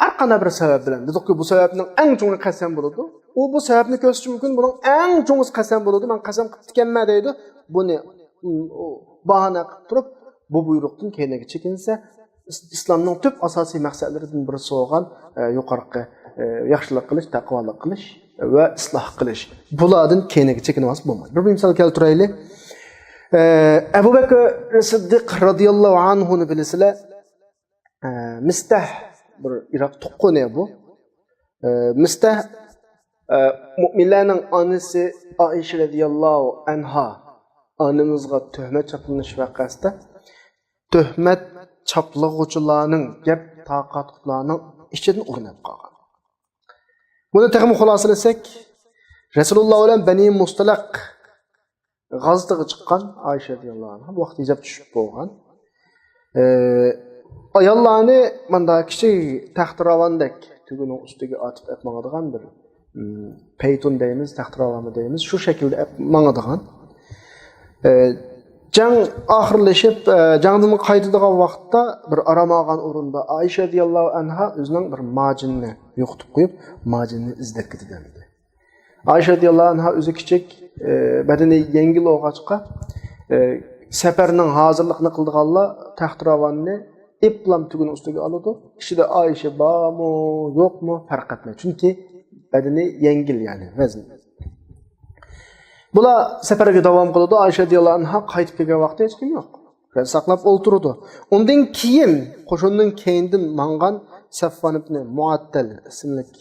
ھەر قانداق بىر سەۋەب بىلەن، دېدۇقكى، بۇ سەۋەبنىڭ ئەڭ چوڭى قەسەم بولىدۇ. ئۇ بۇ سەۋەبنى كۆرسىتىشى مۇمكىن، بۇنىڭ ئەڭ چوڭىسى قەسەم بولىدۇ، مەن قەسەم قىپتىكەنمەن دەيدۇ. بۇنى، ئۇ، باھانە قىلىپ تۇرۇپ، بۇ بۇيرۇقتىن كەينىگە چېكىنسە، ئىس-، ئىسلامنىڭ تۈپ ئاساسىي مەقسەتلىرىدىن بىرسى بولغان، ئە، يۇقىرىقى، ئە، ياخشىلىق قىلىش، تەقۋالىق قىلىش ۋە ئىسلاھ قىلىش. بۇلاردىن كەينىگە چېكىنىۋالسا بولمايدۇ. بىر مىسال كەلتۈرەيلى. ئە، ئەبۇ بەكرى سىددىق رازىياللاھۇ ئەنھۇنى بىلىسىلەر. ئە، مىستەھ بىر ئىراق تۇغقىنى بۇ. ئە، مىستەھ، ئە، مۇئمىنلەرنىڭ ئانىسى ئائىشە رەزىياللاھۇ ئەنھا ئانىمىزغا تۆھمەت چاپلىنىش ۋەقەسىدە تۆھمەت چاپلىغۇچىلارنىڭ، گەپ تارقاتقۇچىلارنىڭ ئىچىدىن ئورۇن ئېلىپ قالغان. بۇنى تېخىمۇ خۇلاسىلىسەك، رەسۇلۇللا بىلەن بەنى مۇستەلەق غازىتىغا چىققان ئائىشە رەزىياللاھۇ ئەنھا، بۇ ۋاقىت ھىجاب چۈشۈپ بولغان. ئى، ئاياللارنى ماندا كىچىك تەختىراۋاندەك تۈگىنىڭ ئۈستىگە ئارتىپ ئەپ ماڭىدىغان بىر، ئىم، پەيتۇن دەيمىز، تەختىراۋانمۇ دەيمىز، شۇ شەكىلدە ئەپ ماڭىدىغان. ئى، جەڭ ئاخىرلىشىپ، ئى، جەڭدىن قايتىدىغان ۋاقىتتا بىر ئارام ئالغان ئورۇندا ئائىشە رەزىياللاھۇ ئەنھا ئۆزىنىڭ بىر ماجىنىنى يوقىتىپ قويۇپ، ماجىنىنى ئىزدەپ كېتىدۇ. ئائىشە رەزىياللاھۇ ئەنھا ئۆزى كىچىك، ئى، بەدىنى يەڭگىل بولغاچقا، ئى، سەپەرنىڭ ھازىرلىقىنى قىلىدىغانلار تەختىراۋاننى ئېپلام تۈگىنىڭ ئۈستىگە ئالىدۇ. ئىچىدە ئائىشە بارمۇ، يوقمۇ، پەرق ئەتمەيدۇ. چۈنكى بەدىنى يەڭگىل، يەنى ۋەزىن. بۇلار سەپەرگە داۋام قىلىدۇ. ئائىشە رەزىياللاھۇ ئەنھا قايتىپ كەلگەن ۋاقتى ھېچكىم يوق. ساقلاپ ئولتۇرىدۇ. ئۇندىن كېيىن قوشۇننىڭ كەينىدىن ماڭغان سەفۋان ئىبنى مۇئەتتەل ئىسىملىك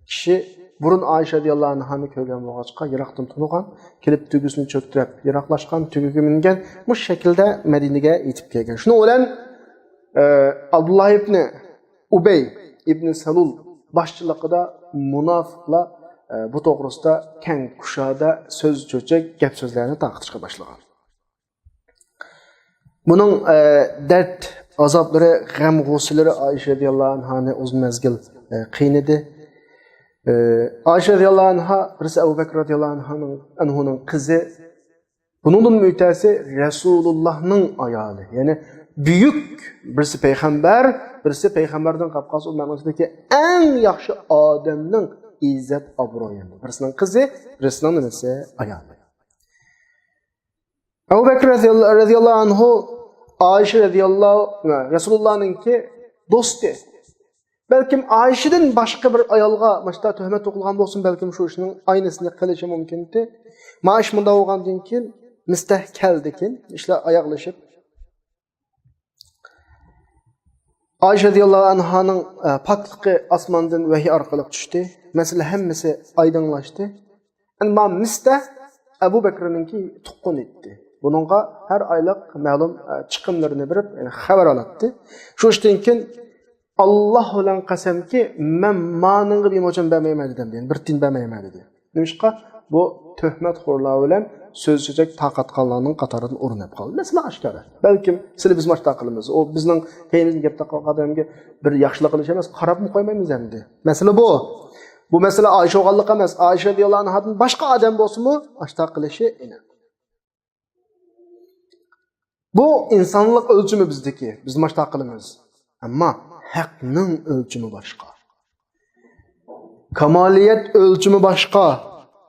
كىشى بۇرۇن ئائىشە رەزىياللاھۇ ئەنھانى كۆرگەن بولغاچقا، يىراقتىن تونۇغان، كېلىپ تۆگىسىنى چۆكتۈرۈپ، يىراقلاشقان، تۆگىگە مىنگەن، مۇشۇ شەكىلدە مەدىنىگە يېتىپ كەلگەن. شۇنىڭ بىلەن، ئە، ئابدۇللا ئىبنى ئۇبەي ئىبنى سەلۇل باشچىلىقىدا مۇناپىقلار، ئە، بۇ توغرىسىدا كەڭ كۇشادە سۆز چۆچەك، گەپ سۆزلەرنى تارقىتىشقا باشلىغان. بۇنىڭ، ئە، دەرد ئازابلىرى، غەم غۇسسىلىرى ئائىشە رەزىياللاھۇ ئەنھانى ئۇزۇن مەزگىل، ئە، قىينىدى. ئە، ئائىشە رەزىياللاھۇ ئەنھا بىرسى ئەبۇ بەكرى رەزىياللاھۇ ئەنھانىڭ، ئەنھۇنىڭ قىزى. بۇنىڭدىن ئۆتەسى رەسۇلۇللاھنىڭ ئايالى. يەنى بۈيۈك، بىرسى پەيغەمبەر، بىرسى پەيغەمبەردىن قاپقالسا ئۇممەتنىڭ ئىچىدىكى ئەڭ ياخشى ئادەمنىڭ ئىززەت ئابرۇيى. بىرسىنىڭ قىزى، بىرسىنىڭ نېمىسى؟ ئايالى. ئەبۇ بەكرى رەزىياللا-، رەزىياللاھۇ ئەنھۇ ئائىشە رەزىياللاھۇ، رەسۇلۇللاھنىڭكى دوستى. بەلكىم ئائىشىدىن باشقا بىر ئايالغا مۇشۇنداق تۆھمەت توقۇلغان بولسۇن، بەلكىم شۇ ئىشنىڭ ئاينىسىنى قىلىشى مۇمكىنتى. ما ئىش مۇنداق بولغاندىن كېيىن مىستەھ كەلدىكىن، ئىشلار ئاياغلىشىپ، ئائىشە رەزىياللاھۇ ئەنھانىڭ، ئە، پاكلىقى ئاسماندىن ۋەھىي ئارقىلىق چۈشتى. مەسىلە ھەممىسى ئايدىڭلاشتى. ئەمما مىستەھ ئەبۇ بەكرىنىڭكى تۇغقىنى ئىدى. بۇنىڭغا ھەر ئايلىق مەلۇم، ئە، چىقىملىرىنى بېرىپ، يەنى خەۋەر ئالاتتى. شۇ ئىشتىن كېيىن، «ئاللاھ بىلەن قەسەمكى، مەن مانىڭغا بىر موچەن بەرمەيمەن» دېدى، يەنى بىر تىيىن بەرمەيمەن دېدى. نېمىشقا؟ بۇ تۆھمەتخورلار بىلەن سۆز چۆچەك تارقاتقانلارنىڭ قاتارىدىن ئورۇن ئېلىپ قالدى. مەسىلە ئاشكارا. بەلكىم سىلى بىزمۇ ئاشتا قىلىمىز. ئۇ بىزنىڭ كەينىمىزدىن گەپ تارقاتقان ئادەمگە بىر ياخشىلىق قىلىش ئەمەس، قاراپمۇ قويمايمىز ئەمدى. مەسىلە بۇ. بۇ مەسىلە ئائىشە بولغانلىق ئەمەس. ئائىشە رەزىياللاھۇ ئەنھادىن باشقا ئادەم بولسىمۇ ئاشتا قىلىشى ئېنىق. بۇ ئىنسانلىق ئۆلچىمى بىزدىكى، بىز ماشتا قىلىمىز. ئەمما ھەقنىڭ ئۆلچىمى باشقا. كامالىيەت ئۆلچىمى باشقا،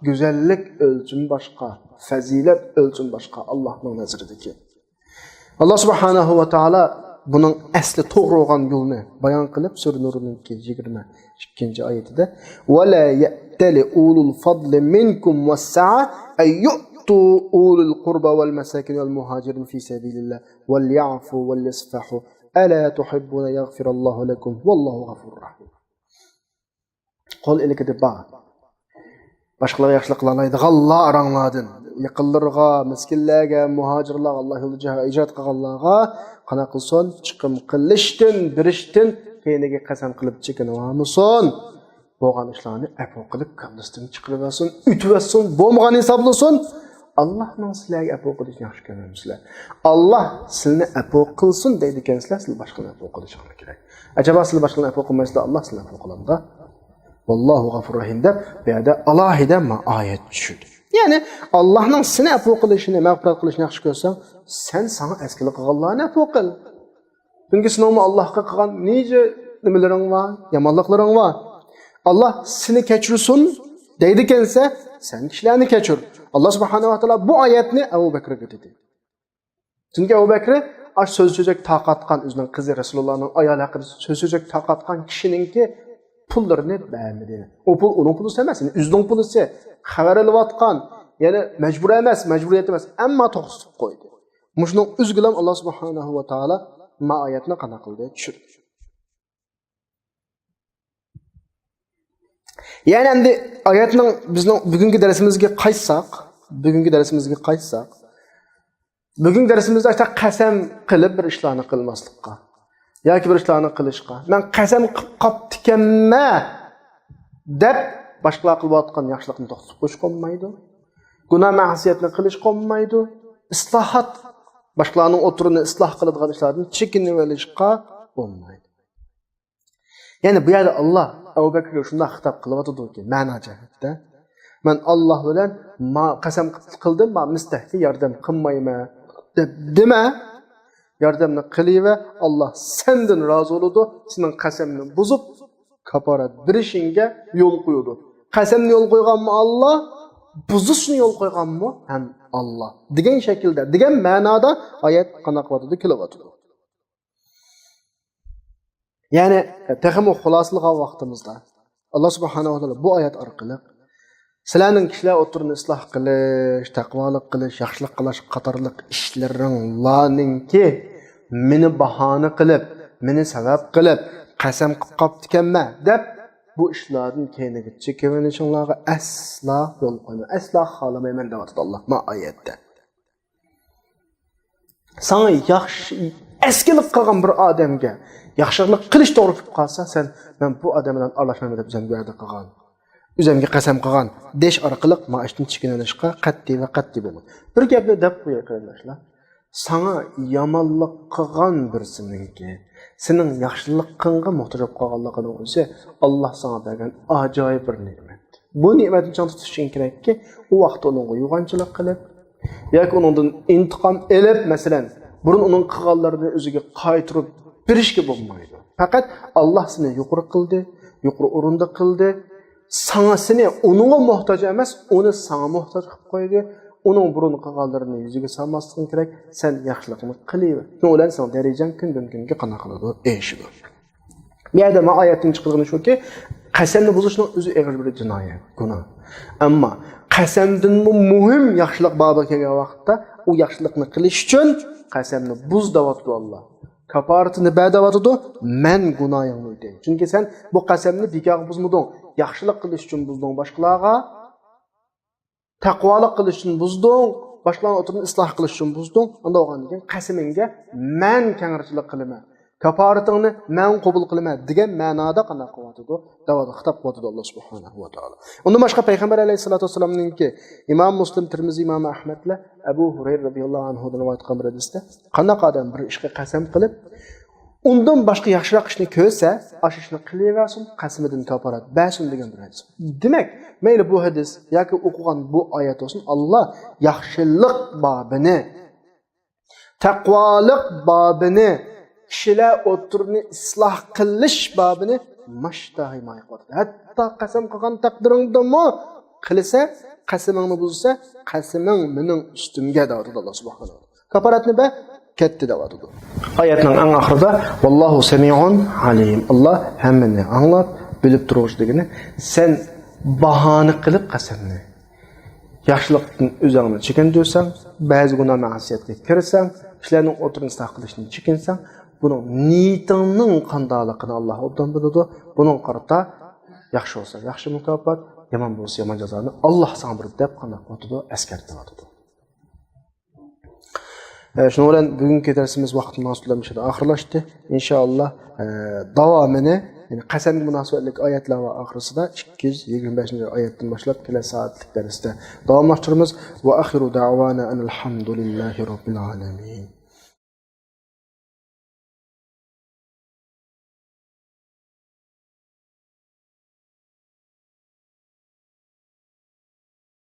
گۈزەللىك ئۆلچىمى باشقا، پەزىلەت ئۆلچىمى باشقا ئاللاھنىڭ نەزىرىدىكى. ئاللاھ سۇبھانەھۇ ۋە تائالا بۇنىڭ ئەسلى توغرا بولغان يولنى بايان قىلىپ، سۈرە نۇرنىڭكى يىگىرمە ئىككىنچى ئايىتىدە، ولا يأتل أولو الفضل منكم والسعة أن يؤتوا أولي القربى والمساكين والمهاجرين في سبيل الله وليعفوا وليصفحوا ألا تحبون أن يغفر الله لكم والله غفور رحيم. قول ئىلكىدە بار، باشقىلارغا ياخشىلىق قىلالايدىغانلار ئاراڭلاردىن، يېقىنلىرىغا، مىسكىنلەرگە، مۇھاجىرلارغا، ئاللا يولىدا جىھا-، ھىجرەت قىلغانلارغا قانداق قىلسۇن؟ چىقىم قىلىشتىن، بېرىشتىن كەينىگە قەسەم قىلىپ چېكىنىۋالمىسۇن. بولغان ئىشلارنى ئەپۇ قىلىپ، كاللىسىدىن چىقىرىۋەتسۇن، ئۆتۈۋەتسۇن، بولمىغان ھېسابلىسۇن. ئاللانىڭ سىلەرگە ئەپۇ قىلىشىنى ياخشى كۆرمەمسىلەر؟ ئاللا سىلىنى ئەپۇ قىلسۇن دەيدىكەنسىلەر، سىلەر باشقىلارنى ئەپۇ قىلىشىڭلار كېرەك. ئەجەبا سىلەر باشقىلارنى ئەپۇ قىلمايسىلەر، ئاللا سىلىنى ئەپۇ قىلامدا؟ ۋاللاھۇ غەفۇر رەھىم دەپ، بۇ يەردە ئالاھىدە ما ئايەت چۈشۈردى. يەنى، ئاللانىڭ سېنى ئەپۇ قىلىشىنى، مەغپىرەت قىلىشىنى ياخشى كۆرسەڭ، سەن ساڭا ئەسكىلىك قىلغانلارنى ئەپۇ قىل. چۈنكى سېنىڭمۇ ئاللاغا قىلغان نىجە نېمىلىرىڭ بار، يامانلىقلىرىڭ بار. ئاللا سېنى كەچۈرسۇن دەيدىكەنسە، سەن كىشىلەرنى كەچۈر. ئاللا سۇبھانەھۇ ۋە تائالا بۇ ئايەتنى ئەبۇ بەكرىگە دېدى. چۈنكى ئەبۇ بەكرى ئاش سۆز سۆزەك تاقاتقان، ئۆزىنىڭ قىزى رەسۇلۇللانىڭ ئايالى ھەققىدە سۆز سۆزەك تاقاتقان كىشىنىڭكى پۇللىرىنى بەرمىدى. ئۇ پۇل ئۇنىڭ پۇلىسى ئەمەس، يەنى ئۆزىنىڭ پۇلىسى. خەۋەر ئېلىۋاتقان، يەنى مەجبۇرىي ئەمەس، مەجبۇرىيەت ئەمەس، ئەمما توختىتىپ قويدى. مۇشۇنىڭ ئۆزىگىلا ئاللا سۇبھانەھۇ ۋە تائالا ما ئايەتنى قانداق قىلدى؟ چۈشۈردى. يەنى ئەمدى ئايەتنىڭ بىزنىڭ بۈگۈنكى دەرسىمىزگە قايتساق، بۈگۈنكى دەرسىمىزگە قايتساق، بۈگۈنكى دەرسىمىزدە ئاشۇنداق قەسەم قىلىپ بىر ئىشلارنى قىلماسلىققا ياكى بىر ئىشلارنى قىلىشقا، مەن قەسەم قىلىپ قاپتىكەنمەن دەپ باشقىلار قىلىۋاتقان ياخشىلىقنى توختىتىپ قويۇشقا بولمايدۇ. گۇناھ مەسىيەتنى قىلىشقا بولمايدۇ. ئىسلاھات، باشقىلارنىڭ ئوتتۇرىنى ئىسلاھ قىلىدىغان ئىشلاردىن چېكىنىۋېلىشقا بولمايدۇ. يەنى بۇ يەردە ئاللا ئەبۇ بەكرگە شۇنداق خىتاب قىلىۋاتىدۇكى، مەنا جەھەتتە، مەن ئاللا بىلەن ما-، قەسەم قىلدىم، ما مىستەھكە ياردەم قىلمايمەن دەپ دېمە. ياردەمنى قىلىۋەر، ئاللا سەندىن رازى بولىدۇ، سېنىڭ قەسەمنى بۇزۇپ، كاپارەت بېرىشىڭگە يول قويىدۇ. قەسەمنى يول قويغانمۇ ئاللا، بۇزۇشنى يول قويغانمۇ ھەم ئاللا دېگەن شەكىلدە، دېگەن مەنادا ئايەت قانداق قىلىۋاتىدۇ، كېلىۋاتىدۇ. يەنى، تېخىمۇ خۇلاسىلىغان ۋاقتىمىزدا، ئاللا سۇبھانەھۇ ۋە تائالا بۇ ئايەت ئارقىلىق سىلەرنىڭ كىشىلەر ئوتتۇرىنى ئىسلاھ قىلىش، تەقۋالىق قىلىش، ياخشىلىق قىلىش قاتارلىق ئىشلىرىڭلارنىڭكى مېنى باھانە قىلىپ، مېنى سەۋەب قىلىپ، قەسەم قىلىپ قاپتىكەنمەن دەپ، بۇ ئىشلاردىن كەينىگە چېكىۋېلىشىڭلارغا ئەسلا يول قويمايمەن، ئەسلا خالىمايمەن دەۋاتىدۇ ئاللا ما ئايەتتە. ساڭا ياخشى، ئەسكىلىك قىلغان بىر ئادەمگە ياخشىلىق قىلىش توغرا كېلىپ قالسا، سەن، مەن بۇ ئادەم بىلەن ئارىلاشمايمەن دەپ ئۆزۈمگە ۋەدە قىلغان، ئۆزۈمگە قەسەم قىلغان دېيىش ئارقىلىق مانا ئىشتىن چېكىنىۋېلىشقا قەتئىي ۋە قەتئىي بولمايدۇ. بىر گەپنى دەپ قوياي، قېرىنداشلار. ساڭا يامانلىق قىلغان بىرسىنىڭكى سېنىڭ ياخشىلىقىڭغا موھتاج بولۇپ قالغانلىقىنىڭ ئۆزى ئاللا ساڭا بەرگەن ئاجايىپ بىر نېمەت. بۇ نېمەتنى چىڭ تۇتۇش ئۈچۈن كېرەككى، ئۇ ۋاقىتتا ئۇنىڭغا يوغانچىلىق قىلىپ، ياكى ئۇنىڭدىن ئىنتىقام ئېلىپ، مەسىلەن، بۇرۇن ئۇنىڭ قىلغانلىرىنى ئۆزىگە قايتۇرۇپ بېرىشكە بولمايدۇ. پەقەت ئاللا سېنى يۇقىرى قىلدى، يۇقىرى ئورۇندا قىلدى. ساڭا، سېنى ئۇنىڭغا موھتاج ئەمەس، ئۇنى ساڭا موھتاج قىلىپ قويدى. ئۇنىڭ بۇرۇن قىلغانلىرىنى يۈزىگە سالماسلىقىڭ كېرەك، سەن ياخشىلىقنى قىلىۋەر. شۇنىڭ بىلەن سېنىڭ دەرىجەڭ كۈندىن-كۈنگە قانداق قىلىدۇ؟ ئېشىدۇ. بۇ يەردە ما ئايەتتىن چىقىدىغىنى شۇكى، قەسەمنى بۇزۇشنىڭ ئۆزى ئېغىر بىر جىنايەت، گۇناھ. ئەمما قەسەمدىنمۇ مۇھىم ياخشىلىق بابىغا كەلگەن ۋاقىتتا، ئۇ ياخشىلىقنى قىلىش ئۈچۈن قەسەمنى بۇز دەۋاتىدۇ ئاللا. كاپارىتىنى بەر دەۋاتىدۇ، مەن گۇناھىڭنى ئۆتەي. چۈنكى سەن بۇ قەسەمنى بىكارغا بۇزمىدىڭ. ياخشىلىق قىلىش ئۈچۈن بۇزدۇڭ باشقىلارغا. تەقۋالىق قىلىشتىن بۇزدۇڭ، باشقىلارنىڭ ئوتتۇرىنى ئىسلاھ قىلىشتىن بۇزدۇڭ، ئۇنداق بولغاندىن كېيىن قەسىمىڭگە مەن كەڭرىچىلىك قىلىمەن، كاپارىتىڭنى مەن قوبۇل قىلىمەن دېگەن مەنادا قانداق قىلىۋاتىدۇ؟ دەۋاتىدۇ، خىتاب قىلىۋاتىدۇ ئاللا سۇبھانەھۇ ۋە تائالا. ئۇندىن باشقا پەيغەمبەر ئەلەيھىسسالاتۇ ۋەسسالامنىڭكى ئىمام مۇسلىم، تىرمىزى، ئىمام ئەھمەدلەر ئەبۇ ھۇرەيرە رەزىياللاھۇ ئەنھۇدىن رىۋايەت قىلغان بىر ھەدىستە، قانداق ئادەم بىر ئىشقا قەسەم قىلىپ، ئۇندىن باشقا ياخشىراق ئىشنى كۆرسە، ئاشۇ ئىشنى قىلىۋەرسۇن، قەسىمىدىن كاپارەت بەرسۇن دېگەن بىر ھەدىس. دېمەك، مەيلى بۇ ھەدىس ياكى ئوقۇغان بۇ ئايەت بولسۇن، ئاللا ياخشىلىق بابىنى، تەقۋالىق بابىنى، كىشىلەر ئوتتۇرىنى ئىسلاھ قىلىش بابىنى ماشتاھىماي قىلىۋاتىدۇ. ھەتتا قەسەم قىلغان تەقدىرىڭدىمۇ قىلسا، قەسىمىڭنى بۇزسا، قەسىمىڭ مېنىڭ ئۈستۈمگە دەۋاتىدۇ ئاللا سۇبھانەھۇ ۋە تائالا. كاپارەتنى بەر، كەتتى دەۋاتىدۇ. ئايەتنىڭ ئەڭ ئاخىرىدا، ۋاللاھۇ سەمىئۇن ئالىم. ئاللا ھەممىنى ئاڭلاپ، بىلىپ تۇرغۇچى دېگىنى، سەن باھانە قىلىپ قەسەمنى، ياخشىلىقتىن ئۆزۈڭنى چېكىندۈرسەڭ، بەزى گۇناھ مەسىيەتكە كىرسەڭ، كىشىلەرنىڭ ئوتتۇرىنى ئىسلاھ قىلىشتىن چېكىنسەڭ، بۇنىڭ نىيىتىڭنىڭ قانداقلىقىنى ئاللا ئوبدان بىلىدۇ. بۇنىڭغا قارىتا ياخشى بولسا ياخشى مۇكاپات، يامان بولسا يامان جازانى ئاللا ساڭا بېرىدۇ دەپ قانداق ئوتىدۇ، ئەسكەرتىۋاتىدۇ. ئە، شۇنىڭ بىلەن بۈگۈنكى دەرسىمىز ۋاقىت مۇناسىۋىتى بىلەن مۇشۇ يەردە ئاخىرلاشتى. ئىنشائاللا، ئە، داۋامىنى، يەنى قەسەمگە مۇناسىۋەتلىك ئايەتلەر ۋە ئاخىرسىدا ئىككى يۈز يىگىرمە بەشىنچى ئايەتتىن باشلاپ كېلەر سائەتلىك دەرستە داۋاملاشتۇرىمىز. ۋە ئاخىرۇ دەۋانا ئەنىل ھەمدۇلىللاھى رەببىل ئالەمىن.